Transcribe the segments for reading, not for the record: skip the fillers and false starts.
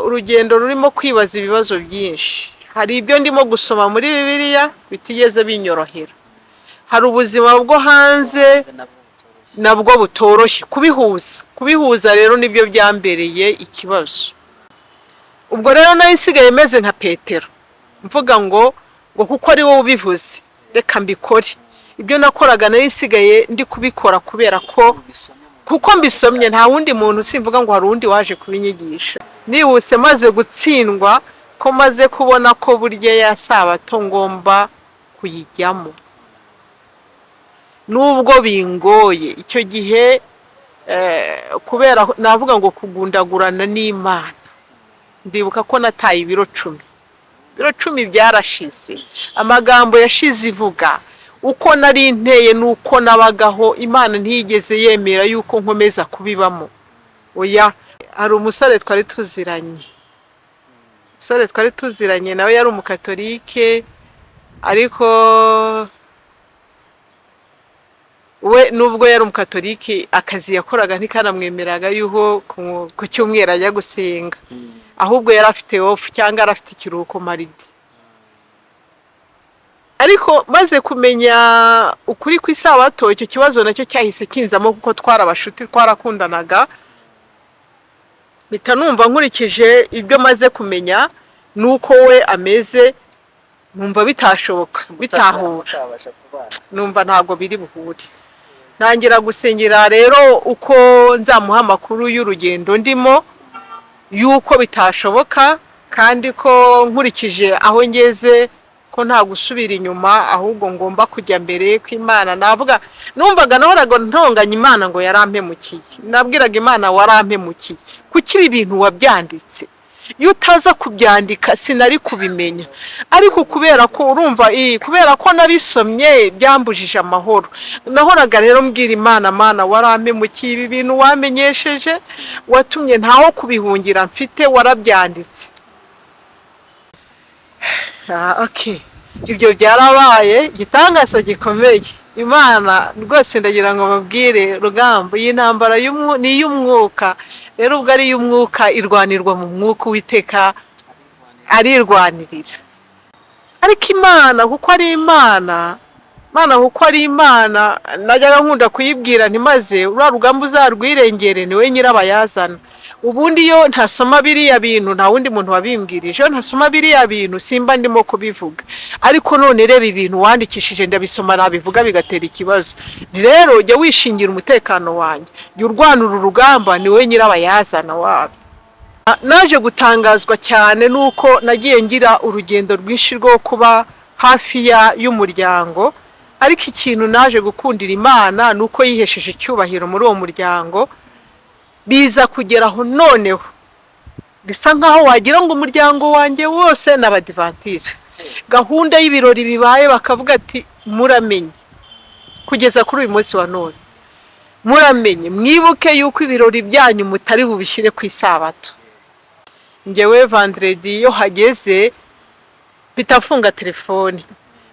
Urugendo rurimo kwibaza ibibazo byinshi. Hari ibyo ndimo gusoma muri Bibiliya bitigeze binyorohera, hari ubuzima bwo hanze nabwo butoroshye kubihuza. Kubihuza rero nibyo byambereye ikibazo. Ubwo rero nayo isigaye meze nka Petero, mvuga ngo kuko ari wowe ubivuze, reka mbikore. Ibyo nakoraga nari nsigaye ndi kubikora kubera ko kuko mbisomye, nta wundi muntu, simvuga ngo hari uwundi waje kubinyigisha. Nihuse maze gutsindwa, ko maze kubona ko burya ya sabato ngomba kuyijyamo nubwo bingoye. Icyo gihe kubera navuga ngo kugundagurana n'Imana, ndibuka ko nataye ibiro 10. Ibiro 10 byarashize, amagambo yashize ivuga uko nari nteye n'uko nabagaho. Imana ntiyigeze yemera yuko nkomeza kubibamo, oya. Hari umusore twari tuziranye, umusore twari tuziranye nawe yari umukatolike, ariko we nubwo yari umukatolike, akazi yakoraga ntikanamwemeraga yuko ku cyumweru ajya gusenga, ahubwo yari afite off cyangwa yari afite ikiruhuko mardi. Ariko maze kumenya ukuri kw'isabato, icyo kibazo nacyo cyahise kinzamo, kuko twari abashuti, twarakundanaga. Mpita numva nkurikije ibyo maze kumenya n'uko we ameze, numva bitashoboka, bitahura. Mutabasha kubana. Numva ntabwo biri buhure. Ntangira gusengera rero uko nzamuha amakuru y'urugendo ndimo, y'uko bitashoboka, kandi ko nkurikije aho ngeze ko nta gusubira inyuma, ahubwo ngomba kujya mbere kw'Imana. Navuga numvaga nahoraga ntonganya Imana ngo yarampemukiye. Nabwiraga Imana: "Warampemukiye, kuki ibi bintu wabyanditse? Iyo utaza kubyandika sinari kubimenya, ariko kubera ko urumva kubera ko nabisomye byambujije amahoro." Nahoraga rero mbwira Imana: "Mana, warampemukiye, ibi bintu wamenyesheje watumye ntaho kubihungira mfite, warabyanditse." Ah, okay. Ibyo byarabaye igitangaza gikomeye. Imana rwose, ndagira ngo babwire rugamba, iyi ntambara ni iy'umwuka. Rero ubwo ari iy'umwuka, irwanirwa mu mwuka. Uwiteka arirwanirira. Ariko Imana kuko ari Imana, Imana kuko ari Imana, najyaga nkunda kuyibwira ntimaze uriya rugamba uzarwirengere, ni we nyirabayazana. Ubundi iyo ntasoma biriya bintu, nta wundi muntu wabimbwirije, iyo ntasoma biriya bintu simba ndimo kubivuga. Ariko none reba ibintu wandikishije, ndabisoma, nabivuga bigatera ikibazo. Ni rero jya wishingira umutekano wanjye, jya urwana uru rugamba, ni we nyirabayazana wabyo. Naje gutangazwa cyane nuko nagiye ngira urugendo rwinshi rwo kuba hafi y'umuryango, ariko ikintu naje gukundira Imana ni uko yihesheje icyubahiro muri uwo muryango. Biza kugeraho noneho bisa nkaho wagira ngo umuryango wanjye wose ni Abadivantisite. Gahunda y'ibirori bibaye, bakavuga ati: "Muramenye, kugeza kuri uyu munsi wa none, muramenye mwibuke yuko ibirori byanyu mutari bubishyire ku isabato." Ngewe vendredi iyo hageze mpita mfunga telefone.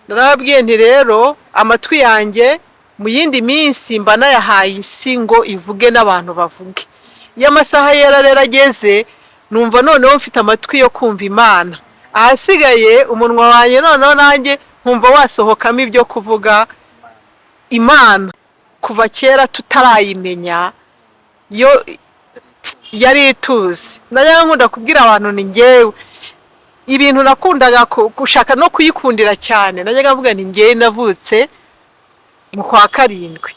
Narababwiye nti: "Rero amatwi yanjye mu yindi minsi mba nayahaye isi ngo ivuge n'abantu bavuge. Iyo amasaha yera rero ageze, numva noneho mfite amatwi yo kumva Imana. Ahasigaye umunwa wanjye noneho nanjye nkumva wasohokamo ibyo kuvuga Imana." Kuva kera tutarayimenya, yo yari ituzi. Najyaga nkunda kubwira abantu, ni ngewe ibintu nakundaga gushaka no kuyikundira cyane. Najyaga mvuga ni ngewe navutse mu kwa karindwi,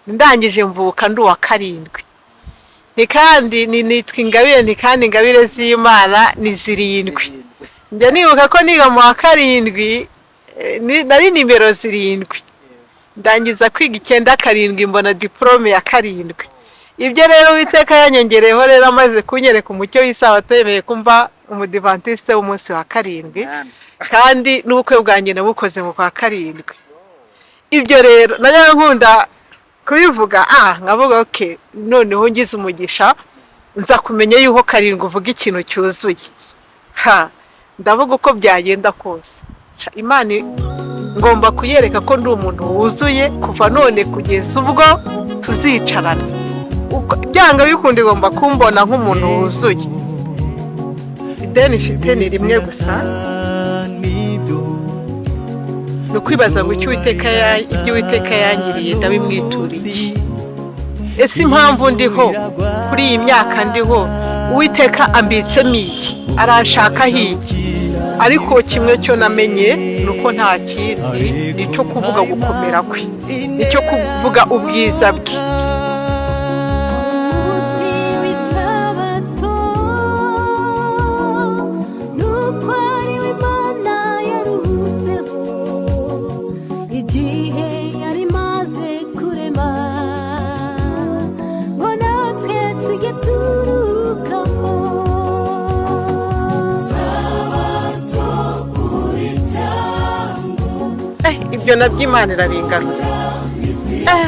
ndangije mvuka ndi uwa karindwi, ni kandi ni nitwa Ingabire, ni kandi ingabire z'Imana ni zirindwi. Njya nibuka ko niga mu wa karindwi, nari nimero 7, ndangiza kwiga 97, mbona diporome ya 7. Ibyo rero Uwiteka yanyongereyeho rero, amaze kunyereka umucyo w'isabato, yemeye kumva Umudivantiste w'umunsi wa karindwi, kandi n'ubukwe bwanjye nabukoze mu kwa karindwi. Ibyo rero najyaga nkunda kubivuga, nkavuga: "Okay, noneho ngize umugisha nza kumenya yuko karindwi uvuga ikintu cyuzuye." Ha, ndavuga uko byagenda kose, Imana ngomba kuyereka ko ndi umuntu wuzuye kuva none kugeza ubwo tuzicarana. Byanga bikunda igomba kumbona nk'umuntu wuzuye. Ideni mfite ni rimwe gusa, ni ukwibaza ngo ibyo Uwiteka yangiriye ndabimwitura iki? Ese impamvu ndiho kuri iyi myaka ndiho, Uwiteka ambitsemo iki? Aranshakaho iki? Ariko kimwe cyo namenye ni uko nta kindi, ni icyo kuvuga gukomera kwe, ni icyo kuvuga ubwiza bwe. Umunsi w'isabato nuko ari we Imana yaruhutseho igihe yari imaze kurema, ngo natwe tujye turukamo. Sabato uri cyangwa Ibyo nabyo Imana irabingarura.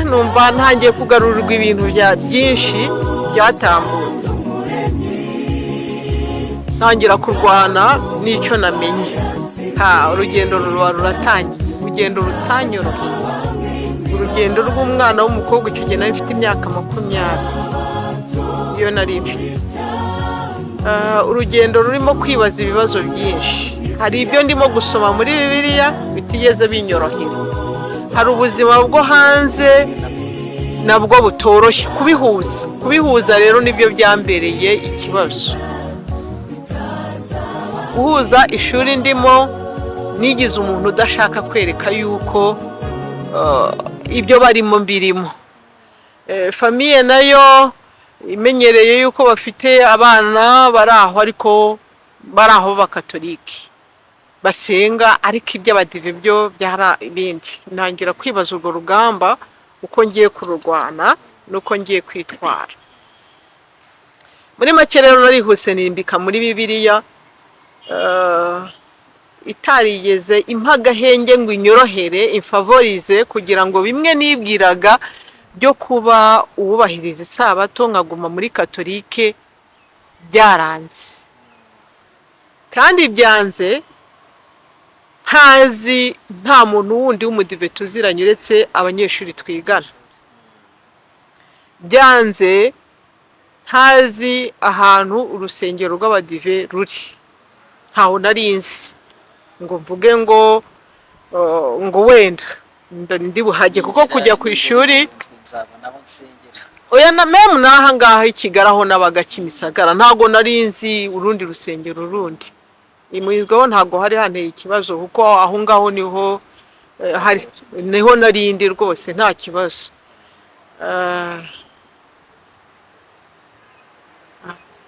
Numva ntangiye kugarurirwa ibintu byinshi byatambutse, ntangira kurwana n'icyo namenye. Ha, urugendo ruba ruratangiye, urugendo rutanyoroheye, urugendo rw'umwana w'umukobwa. Icyo gihe nari mfite imyaka 20 iyo nari mfite. Urugendo rurimo kwibaza ibibazo byinshi. Hari ibyo ndimo gusoma muri Bibiliya bitigeze binyorohera, hari ubuzima bwo hanze nabwo butoroshye kubihuza. Kubihuza rero nibyo byambereye ikibazo, guhuza ishuri ndimo nigize umuntu udashaka kwereka yuko ibyo barimo mbirimo. Famille nayo imenyereye yuko bafite abana bari aho, ariko bari aho b'abakatolike basenga, ariko iby'abadive byo byari ibindi. Ntangira kwibaza urwo rugamba uko ngiye kururwana n'uko ngiye kwitwara. Muri make rero, narihuse nimbika muri Bibiliya itarigeze impa agahenge ngo inyorohere, imfavorize, kugira ngo bimwe nibwiraga byo kuba uwubahiriza isabato nkaguma muri katolike byaranze. Kandi byanze ntazi, nta muntu wundi w'umudive tuziranye uretse abanyeshuri twigana. Byanze ntazi ahantu urusengero rw'abadive ruri, ntaho nari nzi ngo mvuge ngo wenda ndi buhajye, kuko kujya ku ishuri Nzabona aho nsengera. Oya, na même n'aha ngaha i Kigali aho nabaga Kimisagara, ntabwo nari nzi urundi rusengero rundi. Imuyizwaho ntabwo hari hanteye ikibazo, kuko aho ngaho niho hari, niho narindi rwose, nta kibazo.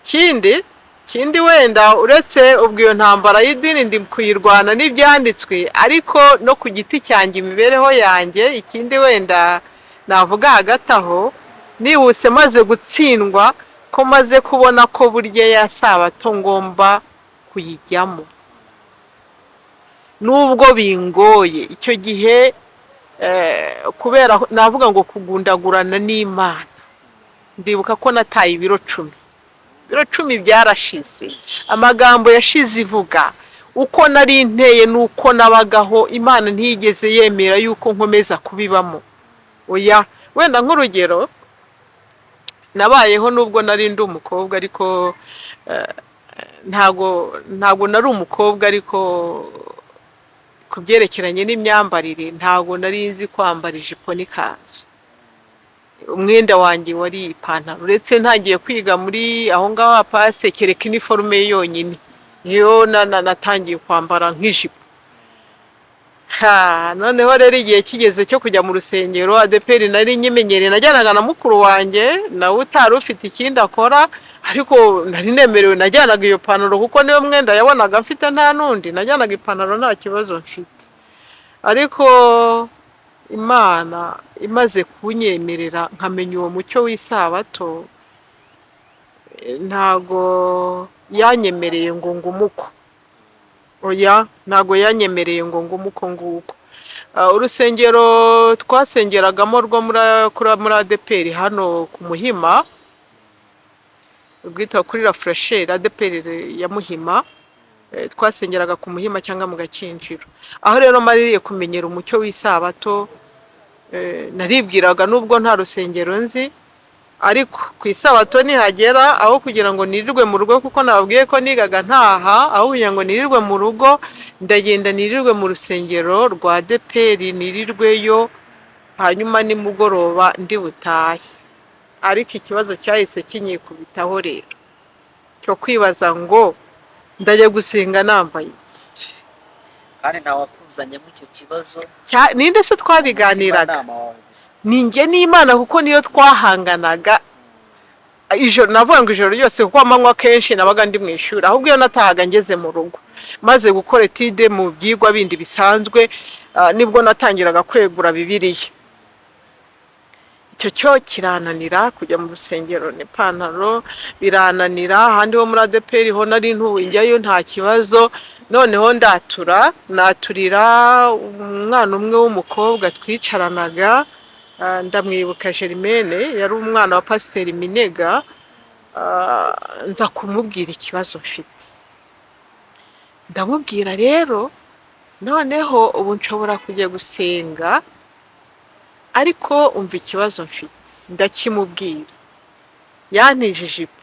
Ikindi wenda, uretse ubwo iyo ntambara y'idini ndi kuyirwana n'ibyanditswe, ariko no ku giti cyanjye, imibereho yanjye, ikindi wenda navuga hagati aho nihuse, maze gutsindwa ko maze kubona ko burya ya sabato ngomba kuyijyamo nubwo bingoye icyo gihe, kubera navuga ngo kugundagurana n'Imana. Ndibuka ko nataye ibiro 10, ibiro 10 byarashize. Amagambo yashize ivuga uko nari nteye n'uko nabagaho, Imana ntiyigeze yemera yuko nkomeza kubibamo. Oya, wenda nk'urugero, nabayeho nubwo nari ndi umukobwa, ariko ntago nari umukobwa, ariko ku byerekeranye n'imyambarire ntago nari nzi kwambara ijipo n'ikanzu. Umwenda wanjye wari ipantaro, uretse ntangiye kwiga muri aho ngaho apase, kereka iniforume yonyine niyo natangiye kwambara nk'ijipo. Ha, noneho rero igihe kigeze cyo kujya mu rusengero ADEPR, nari nyimenyereye, najyanaga na mukuru wanjye nawe utari ufite ikindi akora, ariko nari nemerewe. Najyanaga iyo pantaro kuko niyo mwenda yabonaga mfite, nta n'undi. Najyanaga ipantaro nta kibazo mfite. Ariko Imana imaze kunyemerera nkamenya uwo mucyo w'isabato, ntago yanyemereye ngo ngumuko. Oya, ntago yanyemereye ngo ngumuko nguko. Urusengero twasengeragamo rwo muri ADEPR hano ku Muhima, rwitwa kuri La Fraîcheur, ADEPR ya Muhima. Twasengeraga ku Muhima cyangwa mu Gakinjiro. Aho rero maririye kumenyera umucyo w'isabato, naribwiraga nubwo nta rusengero nzi. Ariko ku isabato nihagera, aho kugira ngo nirirwe mu rugo, kuko nababwiye ko nigaga ntaha, aho kugira ngo nirirwe mu rugo, ndagenda nirirwe mu rusengero rwa ADEPR, nirirweyo, hanyuma nimugoroba ndi butahe. Ariko ikibazo cyahise kinyikubitaho rero cyo kwibaza ngo ndajya gusenga nambaye iki? Kandi ntawakuzanyemo icyo kibazo. Ninde se twabiganiraga? Umutimanama wawe gusa. Ni njye n'Imana, kuko niyo twahanganaga ijoro, navuga ngo ijoro ryose, kuko amanywa kenshi nabaga ndi mu ishuri. Ahubwo iyo natahaga ngeze mu rugo maze gukora étude mu byigwa bindi bisanzwe, nibwo natangiraga kwegura Bibiliya. Icyo cyo kirananira, kujya mu rusengero n'ipantaro birananira. Ahandi ho muri ADEPR ho nari ntuye, njyayo nta kibazo. Noneho ndatura, naturira umwana umwe w'umukobwa twicaranaga, ndamwibuka, Germaine, yari umwana wa Pasiteri Minega. Nza kumubwira ikibazo mfite, ndamubwira rero, noneho ubu nshobora kujya gusenga, ariko umva ikibazo mfite, ndakimubwira. Yantije ijipo,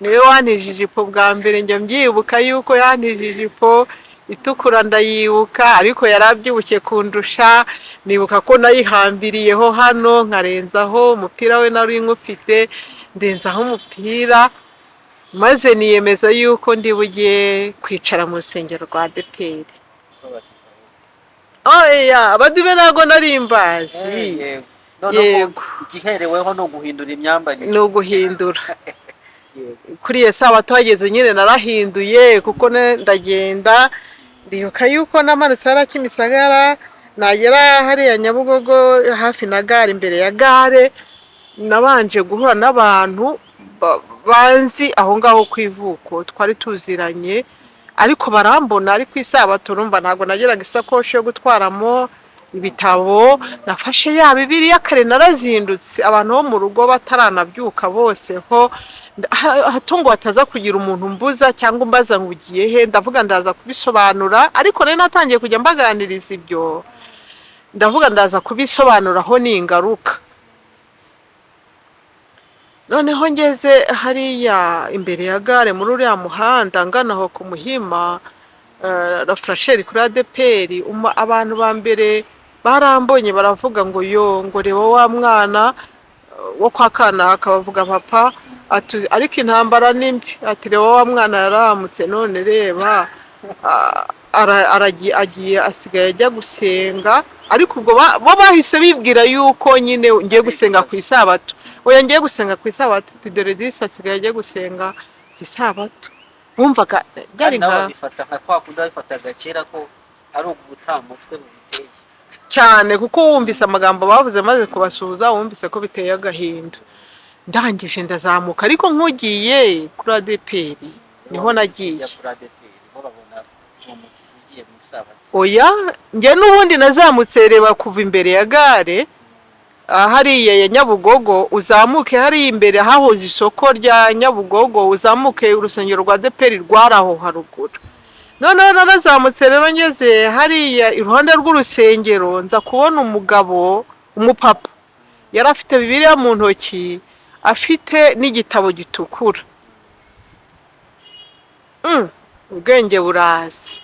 niwe wantije ijipo bwa mbere. Njya mbyibuka yuko yantije ijipo itukura, ndayibuka, ariko yari abyibushye kundusha. Nibuka ko nayihambiriyeho hano, nkarenzaho umupira we nari nkufite, ndenzaho umupira, maze niyemeza yuko ndi bujye kwicara mu rusengero rwa ADEPR. Oya, abadive ntabwo nari mbazi. Yego. Noneho Yego. igihereweho ni uguhindura imyambarire. Ni uguhindura. Kuri iyo sabato hageze nyine narahinduye, kuko ndagenda, ndibuka yuko namanutse hariya Kimisagara, nagera hariya Nyabugogo hafi na gare, imbere ya gare, nabanje guhura n'abantu banzi aho ngaho ku ivuko, twari tuziranye, ariko barambona. Ariko isabato urumva ntabwo nageraga isakoshi yo gutwaramo ibitabo, nafashe ya Bibiliya kare, narazindutse abantu bo mu rugo bataranabyuka bose, ho hato ngo hataza kugira umuntu umbuza cyangwa umbaza ngo ugiye he. Ndavuga ndaza kubisobanura, ariko nari natangiye kujya mbaganiriza ibyo, ndavuga ndaza kubisobanuraho ningaruka. Noneho ngeze hariya imbere ya gare muri uriya muhanda ngana aho ku Muhima, rafurasheri kuri ADEPR, abantu ba mbere barambonye baravuga ngo yo, ngo reba wa mwana wo kwa kanaka, bavuga papa, ati ariko intambara ni mbi, ati reba wa mwana yaramutse, none reba agiye asigaye ajya gusenga. Ariko ubwo bo bahise bibwira yuko nyine ngiye gusenga ku isabato. Oya, ngiye gusenga ku isabato, ati dore disi asigaye ajya gusenga ku isabato. Bumvaga byari Kandi nabo nka babifata nka kwa kundi babifataga kera, ko ari ugutamutwe bubiteye. Cyane, kuko wumvise amagambo bavuze maze kubasuhuza, wumvise ko biteye agahinda. Ndangije ndazamuka, ariko nk'ugiye kuri ADEPR niho nagiye. Ujya kuri ADEPR bo babona uwo muti ugiye mu isabato. Oya, njye n'ubundi nazamutse, reba, kuva imbere ya gare, hariya ya Nyabugogo, uzamuke hariya imbere hahoze isoko rya Nyabugogo, uzamuke urusengero rwa ADEPR rwari aho haruguru. Noneho narazamutse rero, ngeze hariya iruhande rw'urusengero, nza kubona umugabo, umupapa, yari afite Bibiliya mu ntoki, afite n'igitabo gitukura. Ubwenge buraza,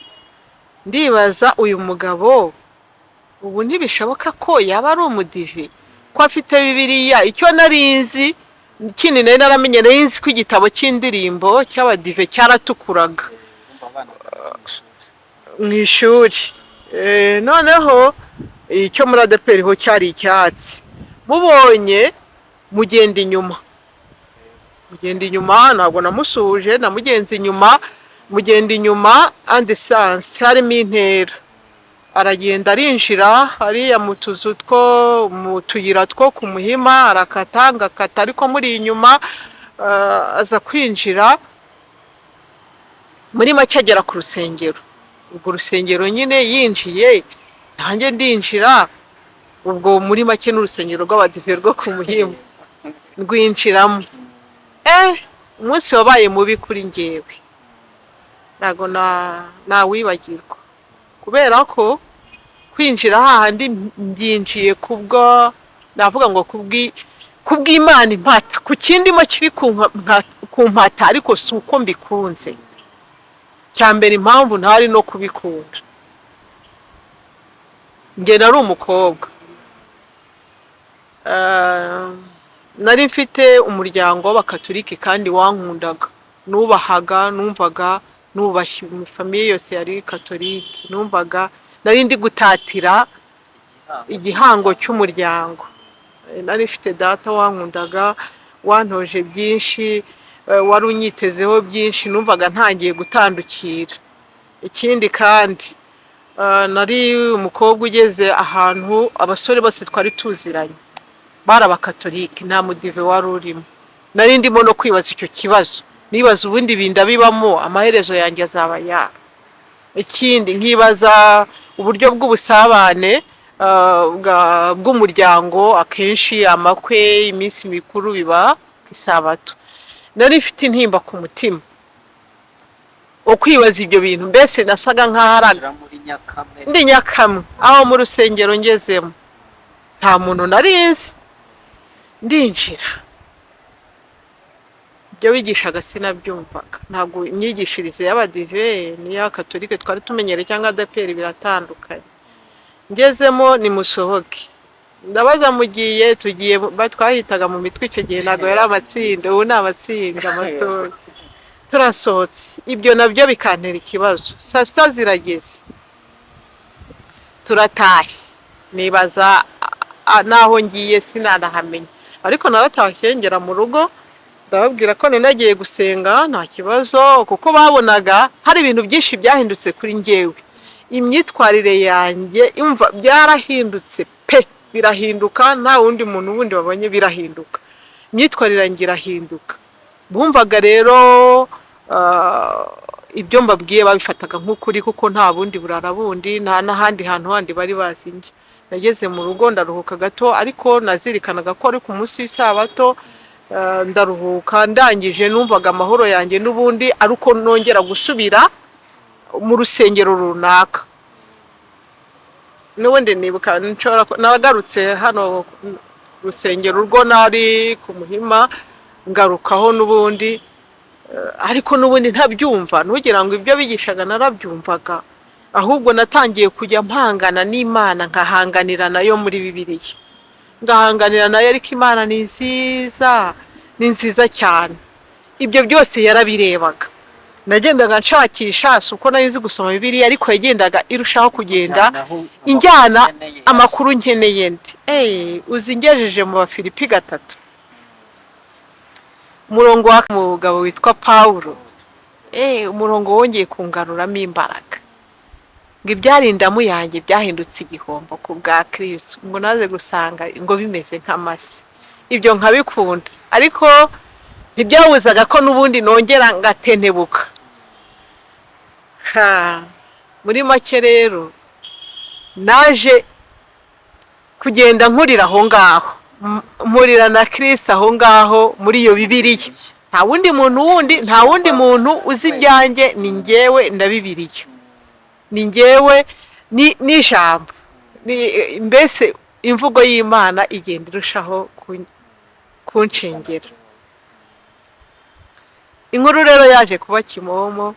ndibaza uyu mugabo ubu ntibishoboka ko yaba ari umudive, ko afite Bibiliya. Icyo nari nzi kindi nari naramenye, nari nzi ko igitabo cy'indirimbo cy'abadive cyaratukuraga. Urumva abana bari mu ishuri. Mu ishuri. Noneho icyo muri ADEPR ho cyari icyatsi. Mubonye mugenda inyuma, mugenda inyuma, ntabwo namusuhuje, namugenze inyuma, mugenda inyuma andi sansi harimo intera. Aragenda arinjira hariya mu tuzu two mu tuyira two ku Muhima, arakata, ngakata ariko muri inyuma, aza kwinjira muri make agera ku rusengero. Urwo rusengero nyine yinjiye, nanjye ndinjira. Ubwo muri make n'urusengero rw'abadive rwo ku Muhima rwinjiramo. Umunsi wabaye mubi kuri njyewe, ntabwo nawibagirwa, kubera ko kwinjira hahandi mbyinjiye kubwo navuga ngo kubwi Kubw'Imana impata ku kindimo kiri kumpata, ariko si uko mbikunze. Cya mbere, impamvu ntari no kubikunda, njye nari umukobwa. Nari mfite umuryango w'abakatolike kandi wankundaga, nubahaga, numvaga nubashye. Famille yose yari katolike. Numvaga nari ndi gutatira igihango cy'umuryango. Nari mfite data wankundaga, wantoje byinshi, wari unyitezeho byinshi. Numvaga ntangiye gutandukira. Ikindi kandi, nari umukobwa ugeze ahantu abasore bose twari tuziranye bari abakatolike, nta mudive wari urimo. Nari ndimo no kwibaza icyo kibazo, nibaza ubundi binda bibamo, amaherezo yanjye azaba yaba. Ikindi, nkibaza uburyo bw'ubusabane bw'umuryango. Akenshi amakwe, iminsi mikuru biba ku isabato. Nari mfite intimba ku mutima wo kwibaza ibyo bintu. Mbese nasaga nk'aho ari Ujira muri nyakamwe. Ndi nyakamwe aho mu rusengero. Ngezemo nta muntu nari nzi, ndinjira. Ibyo bigishaga sinabyumvaga. Ntabwo imyigishirize y'abadive n'iya katolike twari tumenyereye cyangwa ADEPR biratandukanye. Ngezemo, nimusohoke. Ndabaza, mugiye? Tugiye. Twahitaga mu mitwe icyo gihe, ntabwo yari amatsinda, ubu ni amatsinda matoya. Turasohotse. Ibyo nabyo bikantera ikibazo. Saa sita zirageze, turatashye. Nibaza n'aho ngiye, sinanahamenya, ariko naratashye ngera mu rugo, ndababwira ko nari nagiye gusenga, nta kibazo, kuko babonaga hari ibintu byinshi byahindutse kuri njyewe, imyitwarire yanjye. Imva byarahindutse pe, birahinduka. Nta wundi muntu wundi babonye, birahinduka, imyitwarire yanjye irahinduka. Bumvaga rero ibyo mbabwiye babifataga nk'ukuri, kuko nta bundi burara bundi, nta n'ahandi hantu handi bari bazi njye. Nageze mu rugo ndaruhuka gato, ariko nazirikanaga ko ari ku munsi w'isabato. Ndaruhuka, ndangije numvaga amahoro yanjye n'ubundi ari uko nongera gusubira mu rusengero runaka. N'ubundi nibuka nshobora nagarutse hano ku rusengero urwo nari ku Muhima, ngarukaho n'ubundi, ariko n'ubundi ntabyumva. Ntugira ngo ibyo bigishaga narabyumvaga, ahubwo natangiye kujya mpangana n'Imana, nkahanganira nayo muri Bibiliya, ngahanganira nayo. Ariko Imana ni nziza, ni nziza cyane. Ibyo byose yarabirebaga. Nagendaga nshakisha, si uko nari nzi gusoma Bibiliya, ariko yagendaga irushaho kugenda Injyana aho amakuru injyana ukeneye. Amakuru nkeneye ndi uzi ngejeje mu Bafilipi 3, umurongo wa mugabo witwa Pawulo, umurongo wongeye kungaruramo imbaraga, ngo ibyari indamu yanjye byahindutse igihombo ku bwa Kristo, ngo naze gusanga ngo bimeze nk'amase. Ibyo nkabikunda, ariko ntibyabuzaga ko n'ubundi nongera ngatentebuka. Ha, muri make rero, naje kugenda nkurira aho ngaho, mpurira na Kristo aho ngaho muri iyo Bibiliya. Nta wundi muntu wundi, nta wundi muntu uzi ibyanjye, ni njyewe na Bibiliya, ni njyewe n'ijambo. Mbese imvugo y'Imana igenda irushaho kunshengera. Inkuru rero yaje kuba kimomo.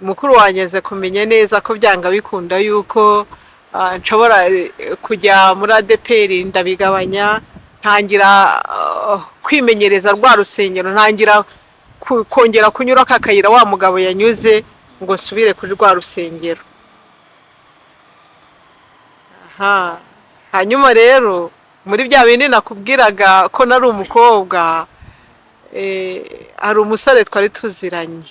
Mukuru wanjye aza kumenya neza ko byanga bikunda yuko nshobora kujya muri ADEPR. Ndabigabanya, ntangira kwimenyereza rwa rusengero, ntangira kongera kunyura ka kayira wa mugabo yanyuze ngo nsubire kuri rwa rusengero. Aha hanyuma rero, muri bya bindi nakubwiraga ko nari umukobwa, hari umusore twari tuziranye.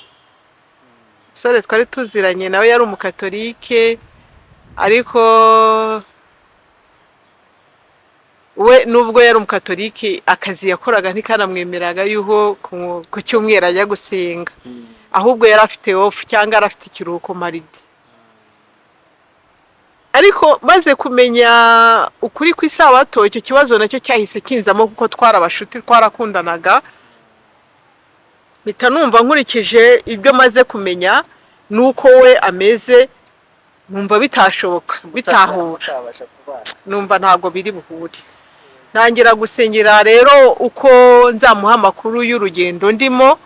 Umusore twari tuziranye nawe yari umukatolike, ariko we nubwo yari umukatolike, akazi yakoraga ntikanamwemeraga yuko ku cyumweru ajya gusenga, ahubwo yari afite off cyangwa yari afite ikiruhuko mardi. Ariko maze kumenya ukuri kw'isabato, icyo kibazo nacyo cyahise kinzamo, kuko twari abashuti, twarakundanaga. Mpita numva, nkurikije ibyo maze kumenya n'uko we ameze. Numva bitashoboka, bitahura. Mutabasha kubana. Numva ntabwo biri buhure. Ntangira gusengera rero uko nzamuha amakuru y'urugendo ndimo,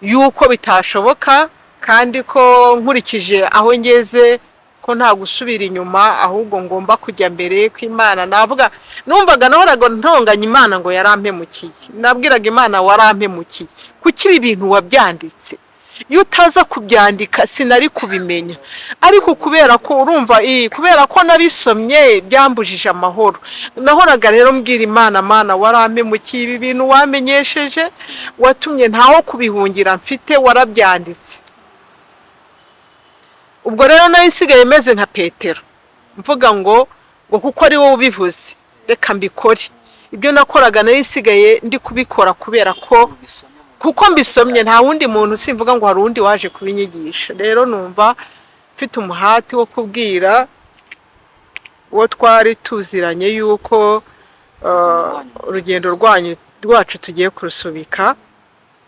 y'uko bitashoboka, kandi ko nkurikije aho ngeze ko nta gusubira inyuma, ahubwo ngomba kujya mbere kw'Imana. Navuga, numvaga nahoraga ntonganya Imana ngo yarampemukiye. Nabwiraga Imana: "Warampemukiye, kuki ibi bintu wabyanditse? Iyo utaza kubyandika sinari kubimenya, ariko kubera ko urumva kubera ko nabisomye byambujije amahoro." Nahoraga rero mbwira Imana: "Mana, warampemukiye, ibi bintu wamenyesheje watumye ntaho kubihungira mfite, warabyanditse." Ubwo rero nayo isigaye meze nka Petero, mvuga ngo kuko ari wowe ubivuze reka mbikore. Ibyo nakoraga nari nsigaye ndi kubikora kubera ko Ubisomye mu kuko mbisomye, nta wundi muntu, simvuga ngo hari uwundi waje kubinyigisha. Rero numva mfite umuhati wo kubwira uwo twari tuziranye yuko urugendo rwanyu rwacu tugiye kurusubika.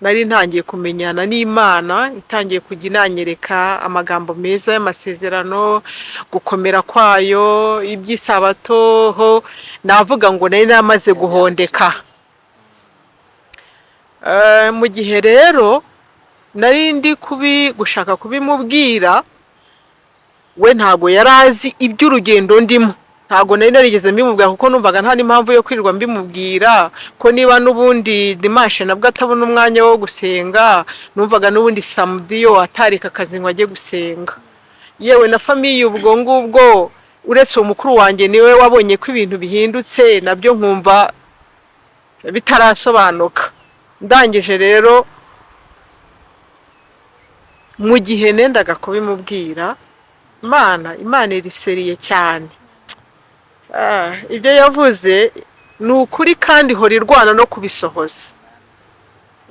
Nari ntangiye kumenyana n'Imana, itangiye kujya inanyereka amagambo meza y'amasezerano, gukomera kwayo, iby'isabato ho navuga ngo nari namaze guhondeka. Mu gihe rero nari ndi gushaka kubimubwira, we ntabwo yari azi iby'urugendo ndimo. Ntabwo nari narigeze mbimubwira, kuko numvaga nta n'impamvu yo kwirirwa mbimubwira, ko niba n'ubundi dimanche nabwo atabona umwanya wo gusenga, numvaga n'ubundi samedi yo atarika akazi ngo ajye gusenga. Yewe na famille ubwo ngubwo, uretse uwo mukuru wanjye niwe wabonye ko ibintu bihindutse, nabyo nkumva bitarasobanuka. Ndangije rero, mu gihe nendaga kubimubwira, Imana iriseriye cyane. Ibyo yavuze ni ukuri kandi ihora irwana no kubisohoza.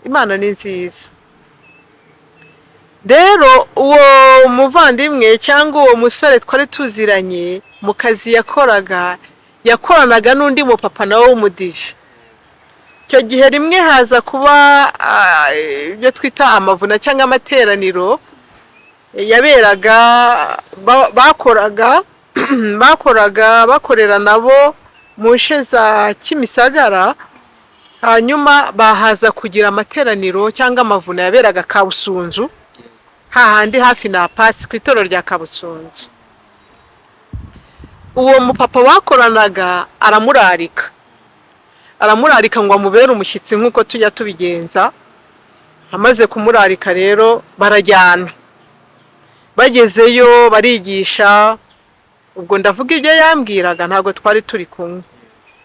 Imana ni nziza. Rero uwo muvandimwe cyangwa uwo musore twari tuziranye, mu kazi yakoraga yakoranaga n'undi mupapa nawe w'umudive. Icyo gihe rimwe haza kuba ibyo twita amavuna cyangwa amateraniro yaberaga bakoraga bakorera nabo mu nce za Kimisagara. Hanyuma bahaza kugira amateraniro cyangwa amavuna yaberaga Kabusunzu, hahandi hafi na pasi ku itorero rya Kabusunzu. Uwo mupapa bakoranaga aramurarika ngo amubere umushyitsi nk'uko tujya tubigenza. Amaze kumurarika rero barajyana, bagezeyo barigisha. Ubwo ndavuga ibyo yambwiraga, ntabwo twari turi kumwe.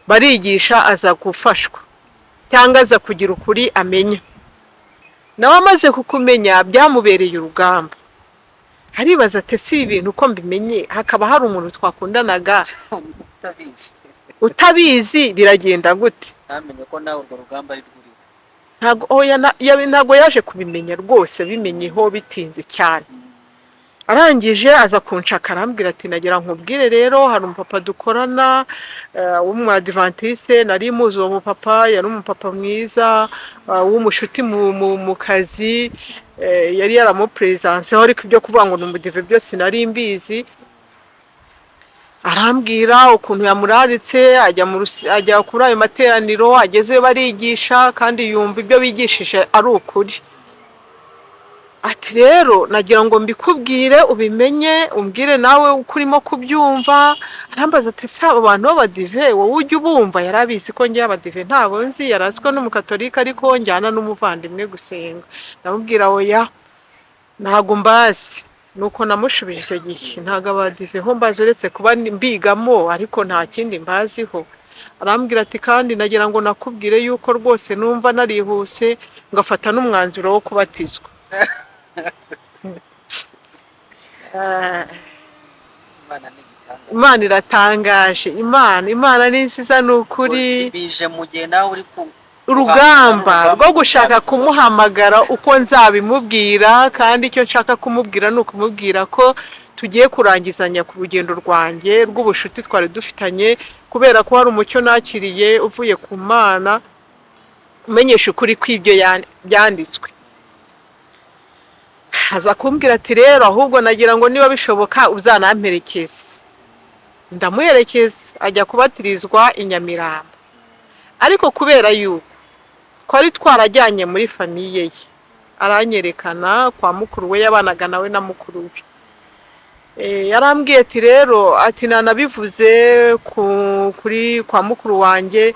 Barigisha, aza gufashwa cyangwa aza kugira ukuri amenya. Nawe amaze kukumenya byamubereye urugamba. Aribaza ati: "Si ibi bintu uko mbimenye, hakaba hari umuntu twakundanaga utabizi, utabizi, biragenda gute?" Ntamenye ko nawe urwo rugamba ari rwuriwe. Ntabwo, oya, ntabwo yaje kubimenya rwose, bimenyeho bitinze cyane. Arangije aza kunshaka, arambwira ati: "Nagira nkubwire rero, hari umupapa dukorana w'umwadivantiste." Nari muzi uwo mupapa, yari umupapa mwiza w'umushuti mu kazi, yari yaramuperezanseho, ariko ibyo kuvuga ngo ni umudive byose nari mbizi. Arambwira ukuntu yamuraritse, ajya kuri ayo materaniro, agezeyo barigisha kandi yumva ibyo bigishije ari ukuri. Ati: "Rero nagira ngo mbikubwire ubimenye, umbwire nawe uko urimo kubyumva." Arambaza ati: "Se abo bantu b'abadive wowe ujya ubumva?" Yari abizi ko njye abadive ntabwo nzi, yari azi ko n'umukatolika ariko njyana n'umuvandimwe gusenga. Ndamubwira: "Oya, ntabwo mbazi." Nuko namushubije icyo gihe: "Ntabwo abadive ho mbazi, uretse kuba mbigamo, ariko nta kindi mbaziho." Arambwira ati: "Kandi nagira ngo nakubwire yuko rwose numva narihuse ngafata n'umwanzuro wo kubatizwa." Imana ni igitangaza. Imana iratangaje, Imana ni nziza, ni ukuri. Bije mu gihe nawe uri ku Urugamba rwo gushaka kumuhamagara uko nzabimubwira, kandi icyo nshaka kumubwira ni ukumubwira ko tugiye kurangizanya ku rugendo rwanjye rw'ubushuti twari dufitanye, kubera ko hari umucyo nakiriye uvuye ku Mana umenyesha ukuri kw'ibyo byanditswe. Aza kumbwira ati: "Rero ahubwo nagira ngo niba bishoboka uzanamperekeze." Ndamuherekeza, ajya kubatirizwa i Nyamirambo. Ariko kubera yuko twari twarajyanye muri famille ye, aranyerekana kwa mukuru we, yabanaga nawe na mukuru we. Yarambwiye ati: "Rero," ati, "nanabivuze kuri kwa mukuru wanjye,"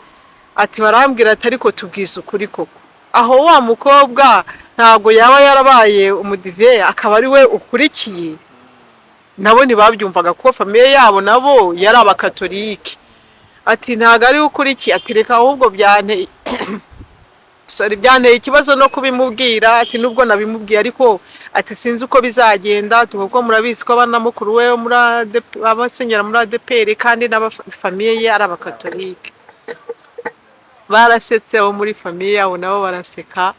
ati, "barambwira ati: 'Ariko tubwize ukuri koko, aho wa mukobwa ntabwo yaba yarabaye umudive akaba ari we ukurikiye?'" Nabo ntibabyumvaga kuko famille yabo nabo yari Abakatolike. Ati: "Ntabwo ari we ukurikiye." Ati: "Reka ahubwo byanteye, sorry, byanteye ikibazo no kubimubwira." Ati: "Nubwo nabimubwiye ariko," ati, "sinzi uko bizagenda." Ati: "Kuko murabizi ko abana mukuru we muri ADP, abasengera muri ADEPR, kandi n'abafamille ye ari Abakatolike." Barasetse abo muri famille yabo, nabo baraseka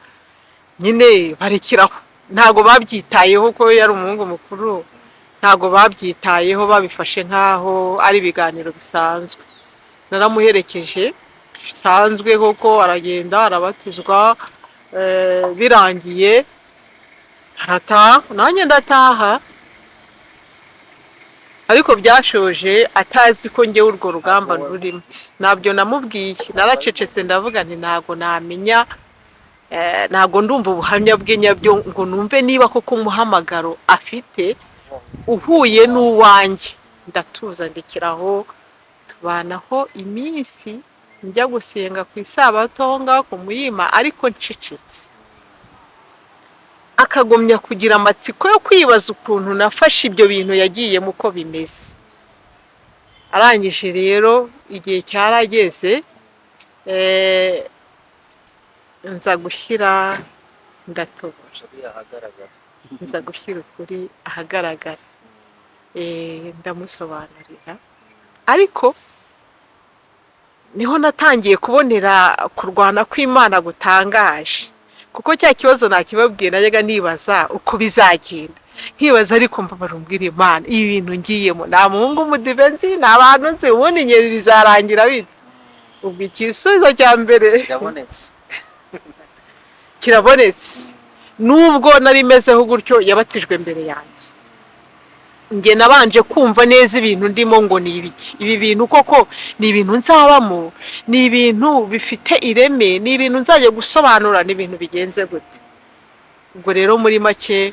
nyine, barekeraho. Ntabwo babyitayeho ko yari umuhungu mukuru, ntabwo babyitayeho, babifashe nk'aho ari ibiganiro bisanzwe. Naramuherekeje bisanzwe koko, aragenda arabatizwa. Birangiye arataha, nanjye ndataha. Ariko byashoje atazi ko ngewe urwo rugamba rurimo. Ntabyo namubwiye, naracecetse, ndavuga nti: "Ntabwo namenya, ntabwo ndumva ubuhamya bwe nyabyo ngo numve niba koko umuhamagaro afite uhuye n'uwanjye." Ndatuza, ndekeraho, tubanaho iminsi, njya gusenga ku Isabato aho ngaho ku Muyima, ariko ncecetse. Akagumya kugira amatsiko yo kwibaza ukuntu nafashe ibyo bintu yagiyemo uko bimeze. Arangije rero, igihe cyarageze, nza gushyira, ndatobora. Uri ahagaragara. Nza gushyira ukuri ahagaragara. Ndamusobanurira, ariko niho natangiye kubonera kurwana kw'Imana gutangaje, kuko cya kibazo nakibabwiye, najyaga nibaza uko bizagenda, nkibaza: ariko mbabara umbwira Imana, ibi bintu ngiyemo, nta muhungu w'umudive nzi, nta bantu nzi, ubundi ngeri bizarangira bite? Ubwo igisubizo cya mbere kirabonetse. Kirabonetse. Nubwo nari mezeho gutyo, yabatijwe mbere yanjye. Njye nabanje kumva neza ibintu ndimo ngo ni ibiki. Ibi bintu koko ni ibintu nzabamo? Ni ibintu bifite ireme? Ni ibintu nzajya gusobanura? Ni ibintu bigenze gute? Ubwo rero muri make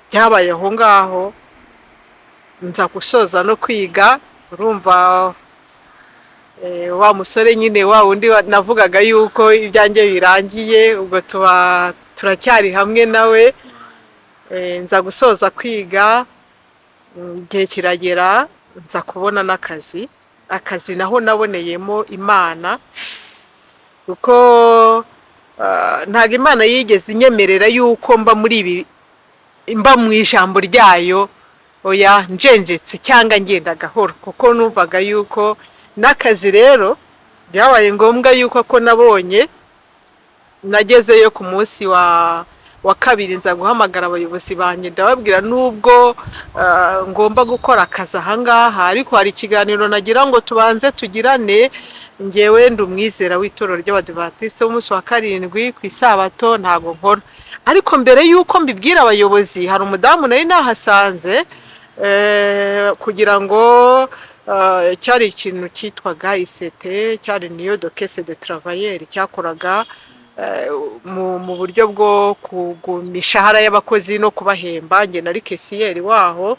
byabaye aho ngaho, nza gusoza no kwiga. Urumva, wa musore nyine, wa wundi navugaga yuko ibyanjye birangiye, ubwo tuba turacyari hamwe nawe. Nza gusoza kwiga, igihe kiragera nza kubona n'akazi. Akazi naho naboneyemo Imana, kuko ntabwo Imana yigeze inyemerera yuko mba muri ibi, mba mu ijambo ryayo, oya, njenjetse cyangwa ngenda gahoro, kuko numvaga yuko n'akazi rero byabaye ngombwa yuko ko nabonye. Nagezeyo ku munsi wa kabiri, nza guhamagara abayobozi banjye, ndababwira: "Nubwo ngomba gukora akazi ahangaha, ariko hari ikiganiro nagira ngo tubanze tugirane. Ngewe ndi umwizera w'itorero ry'Abadivantisite w'umunsi wa karindwi, ku Isabato ntabwo nkora." Ariko mbere y'uko mbibwira abayobozi, hari umudamu nari nahasanze, kugira ngo cyari ikintu cyitwaga isete, cyari union de caisse de travailleurs, cyakoraga mu buryo bwo kuguma imishahara y'abakozi no kubahemba. Njye nari caissière waho.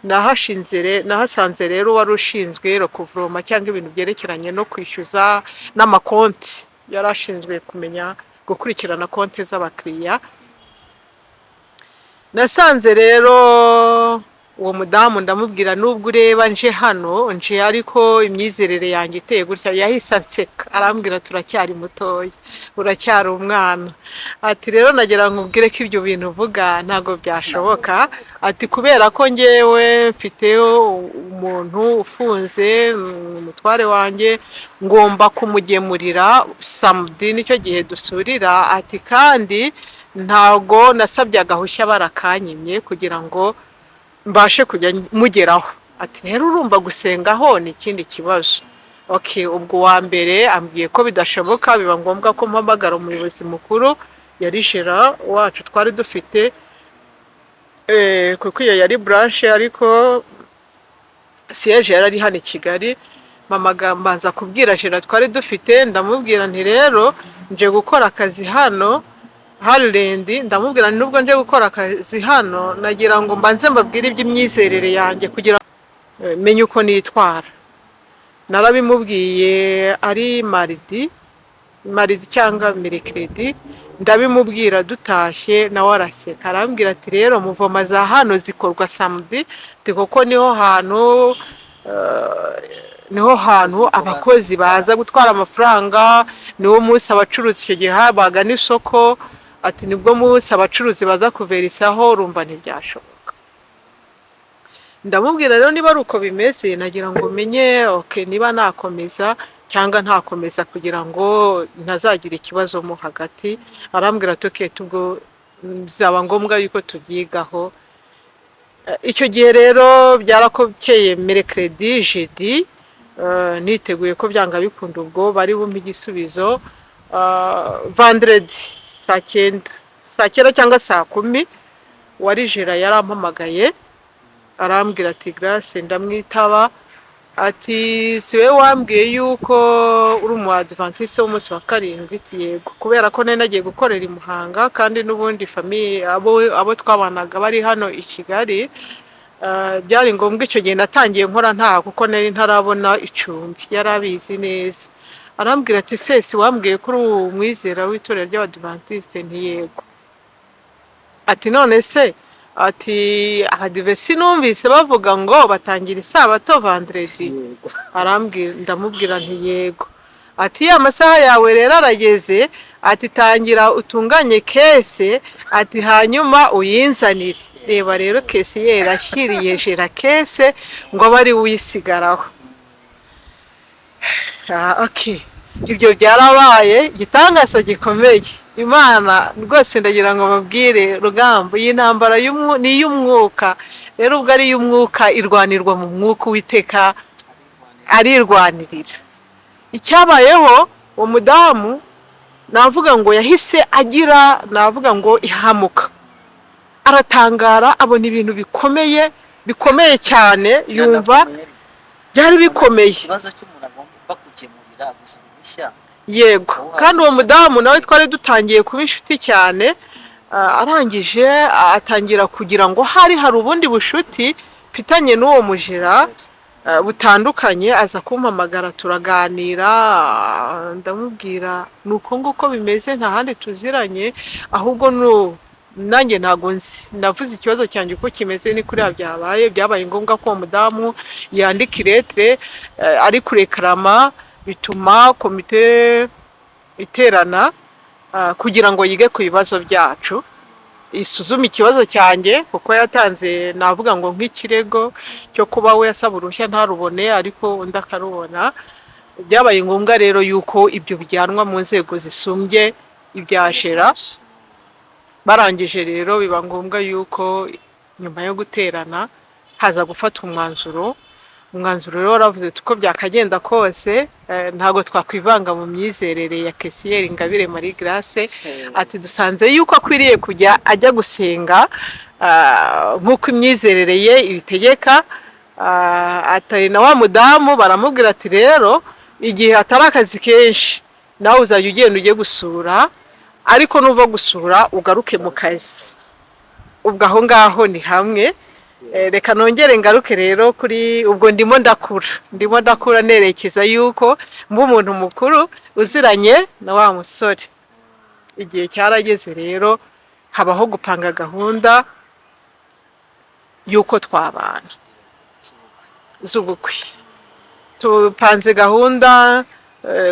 Nahasanze rero wari ushinzwe recouvrement cyangwa ibintu byerekeranye no kwishyuza n'amakonti, yari ashinzwe kumenya gukurikirana konti z'abakiriya. Nasanze rero uwo mudamu, ndamubwira: "Nubwo ureba nje hano nje, ariko imyizerere yanjye iteye gutya." Yahise anseka, arambwira: "Turacyari mutoya, uracyari umwana." Ati: "Rero nagira ngo ubwire ko ibyo bintu uvuga ntabwo byashoboka." Ati: "Kubera ko ngewe mfite umuntu ufunze, umutware wanjye, ngomba kumugemurira samedi, nicyo gihe dusurira." Ati: "Kandi ntabwo nasabye agahushya, barakanyimye kugira ngo mbashe kujya mugeraho." Ati: "Rero urumva gusengaho ni ikindi kibazo." Okay, ubwo uwa mbere ambwiye ko bidashoboka, biba ngombwa ko mpamagara umuyobozi mukuru, yari gérant wacu twari dufite. Kuko iyo yari branche, ariko siège yari ari hano i Kigali. Mama mbanza kubwira gérant twari dufite, ndamubwira nti: "Rero nje gukora akazi hano Harland." Ndamubwira nti: "Nubwo nje gukora akazi hano, nagira ngo mbanze mbabwire iby'imyizerere yanjye kugira menye uko nitwara." Narabimubwiye ari mardi cyangwa mercredi, ndabimubwira dutashye, nawe araseka, arambwira ati: "Rero mouvement za hano zikorwa samedi." Ati: "Kuko niho hantu abakozi baza gutwara amafaranga, niwo munsi abacuruzi, icyo gihe habaga n'isoko," ati: "nibwo munsi abacuruzi baza kuverisaho, urumva ntibyashoboka." Ndamubwira: "Rero niba ari uko bimeze, nagira ngo menye, okay, niba nakomeza cyangwa ntakomeza, kugira ngo ntazagira ikibazo mo hagati." Arambwira ati: "Okay, tubwo bizaba ngombwa yuko tubyigaho." Icyo gihe rero byarakokeye mercredi, jeudi, niteguye ko byanga bikunda ubwo bari bumpe igisubizo. Vendredi saa 9, saa 9 cyangwa saa 10, wari gérant yarampamagaye, arambwira ati: "Grace." Ndamwitaba. Ati: "Si wowe wambwiye yuko uri umu adventiste w'umunsi wa karindwi?" Ati: "Yego." Kubera ko nari nagiye gukorera i Muhanga, kandi n'ubundi famille abo twabanaga bari hano i Kigali, byari ngombwa. Icyo gihe natangiye nkora nta, kuko nari ntarabona icumbi. Yari abizi neza. Arambwira ati: "Sesi wambwiye ko uri umwizera w'itorero ry'abadivantiste?" Nti: "Yego." Ati: "None se," ati, "abadive sinumvise bavuga ngo batangira isabato vendredi?" Yego. Arambwira, ndamubwira nti: "Yego." Ati: "Ya masaha yawe rero arageze," ati: "tangira utunganye caisse," ati: "hanyuma uyinzanire." Reba rero, caissière ashyiriye gérant caisse ngo abe ari we uyisigaraho. Ah, okay. Ibyo byarabaye, igitangaza gikomeye. Imana rwose, ndagira ngo babwire rugamba, iyi ntambara ni iy'umwuka. Rero ubwo ari iy'umwuka, irwanirwa mu mwuka, Uwiteka arirwanirira. Icyabayeho, uwo mudamu navuga ngo yahise agira, navuga ngo ihamuka, aratangara, abona ibintu bikomeye, bikomeye cyane, yumva byari bikomeye. Ikibazo cy'umuntu agomba gukemurira gusa uruhushya. Yego, kandi uwo mudamu nawe twari dutangiye kuba inshuti cyane. Arangije atangira kugira ngo hari ubundi bushuti mfitanye n'uwo mujera butandukanye. Aza kumpamagara, turaganira, ndamubwira ni uko nguko bimeze, nta handi tuziranye, ahubwo nanjye ntabwo nzi. Navuze ikibazo cyanjye uko kimeze, ni kuriya byabaye. Byabaye ngombwa ko uwo mudamu yandika i lettre ari kurekarama, bituma komite iterana kugira ngo yige ku bibazo byacu, isuzume ikibazo cyanjye, kuko yatanze, navuga ngo nk'ikirego cyo kuba we asaba uruhushya ntarubone, ariko undi akarubona. Byabaye ngombwa rero yuko ibyo bijyanwa mu nzego zisumbye ibya gérant. Barangije rero biba ngombwa yuko nyuma yo guterana haza gufatwa umwanzuro. Umwanzuro rero waravuze uti: uko byakagenda kose, ntabwo twakwivanga mu myizerere ya caissière Ingabire Marie Grace. Ati: "Dusanze yuko akwiriye kujya ajya gusenga, nk'uko imyizerere ye ibitegeka." Ati na wa mudamu baramubwira ati: "Rero igihe atari akazi kenshi, nawe uzajya ugenda ujye gusura, ariko nuva gusura ugaruke mu kazi." Ubwo aho ngaho ni hamwe. Reka nongere ngaruke rero kuri ubwo ndimo ndakura nerekeza yuko mba umuntu mukuru uziranye na wa musore. Igihe cyarageze rero, habaho gupanga gahunda y'uko twabana z'ubukwe. Tupanze gahunda,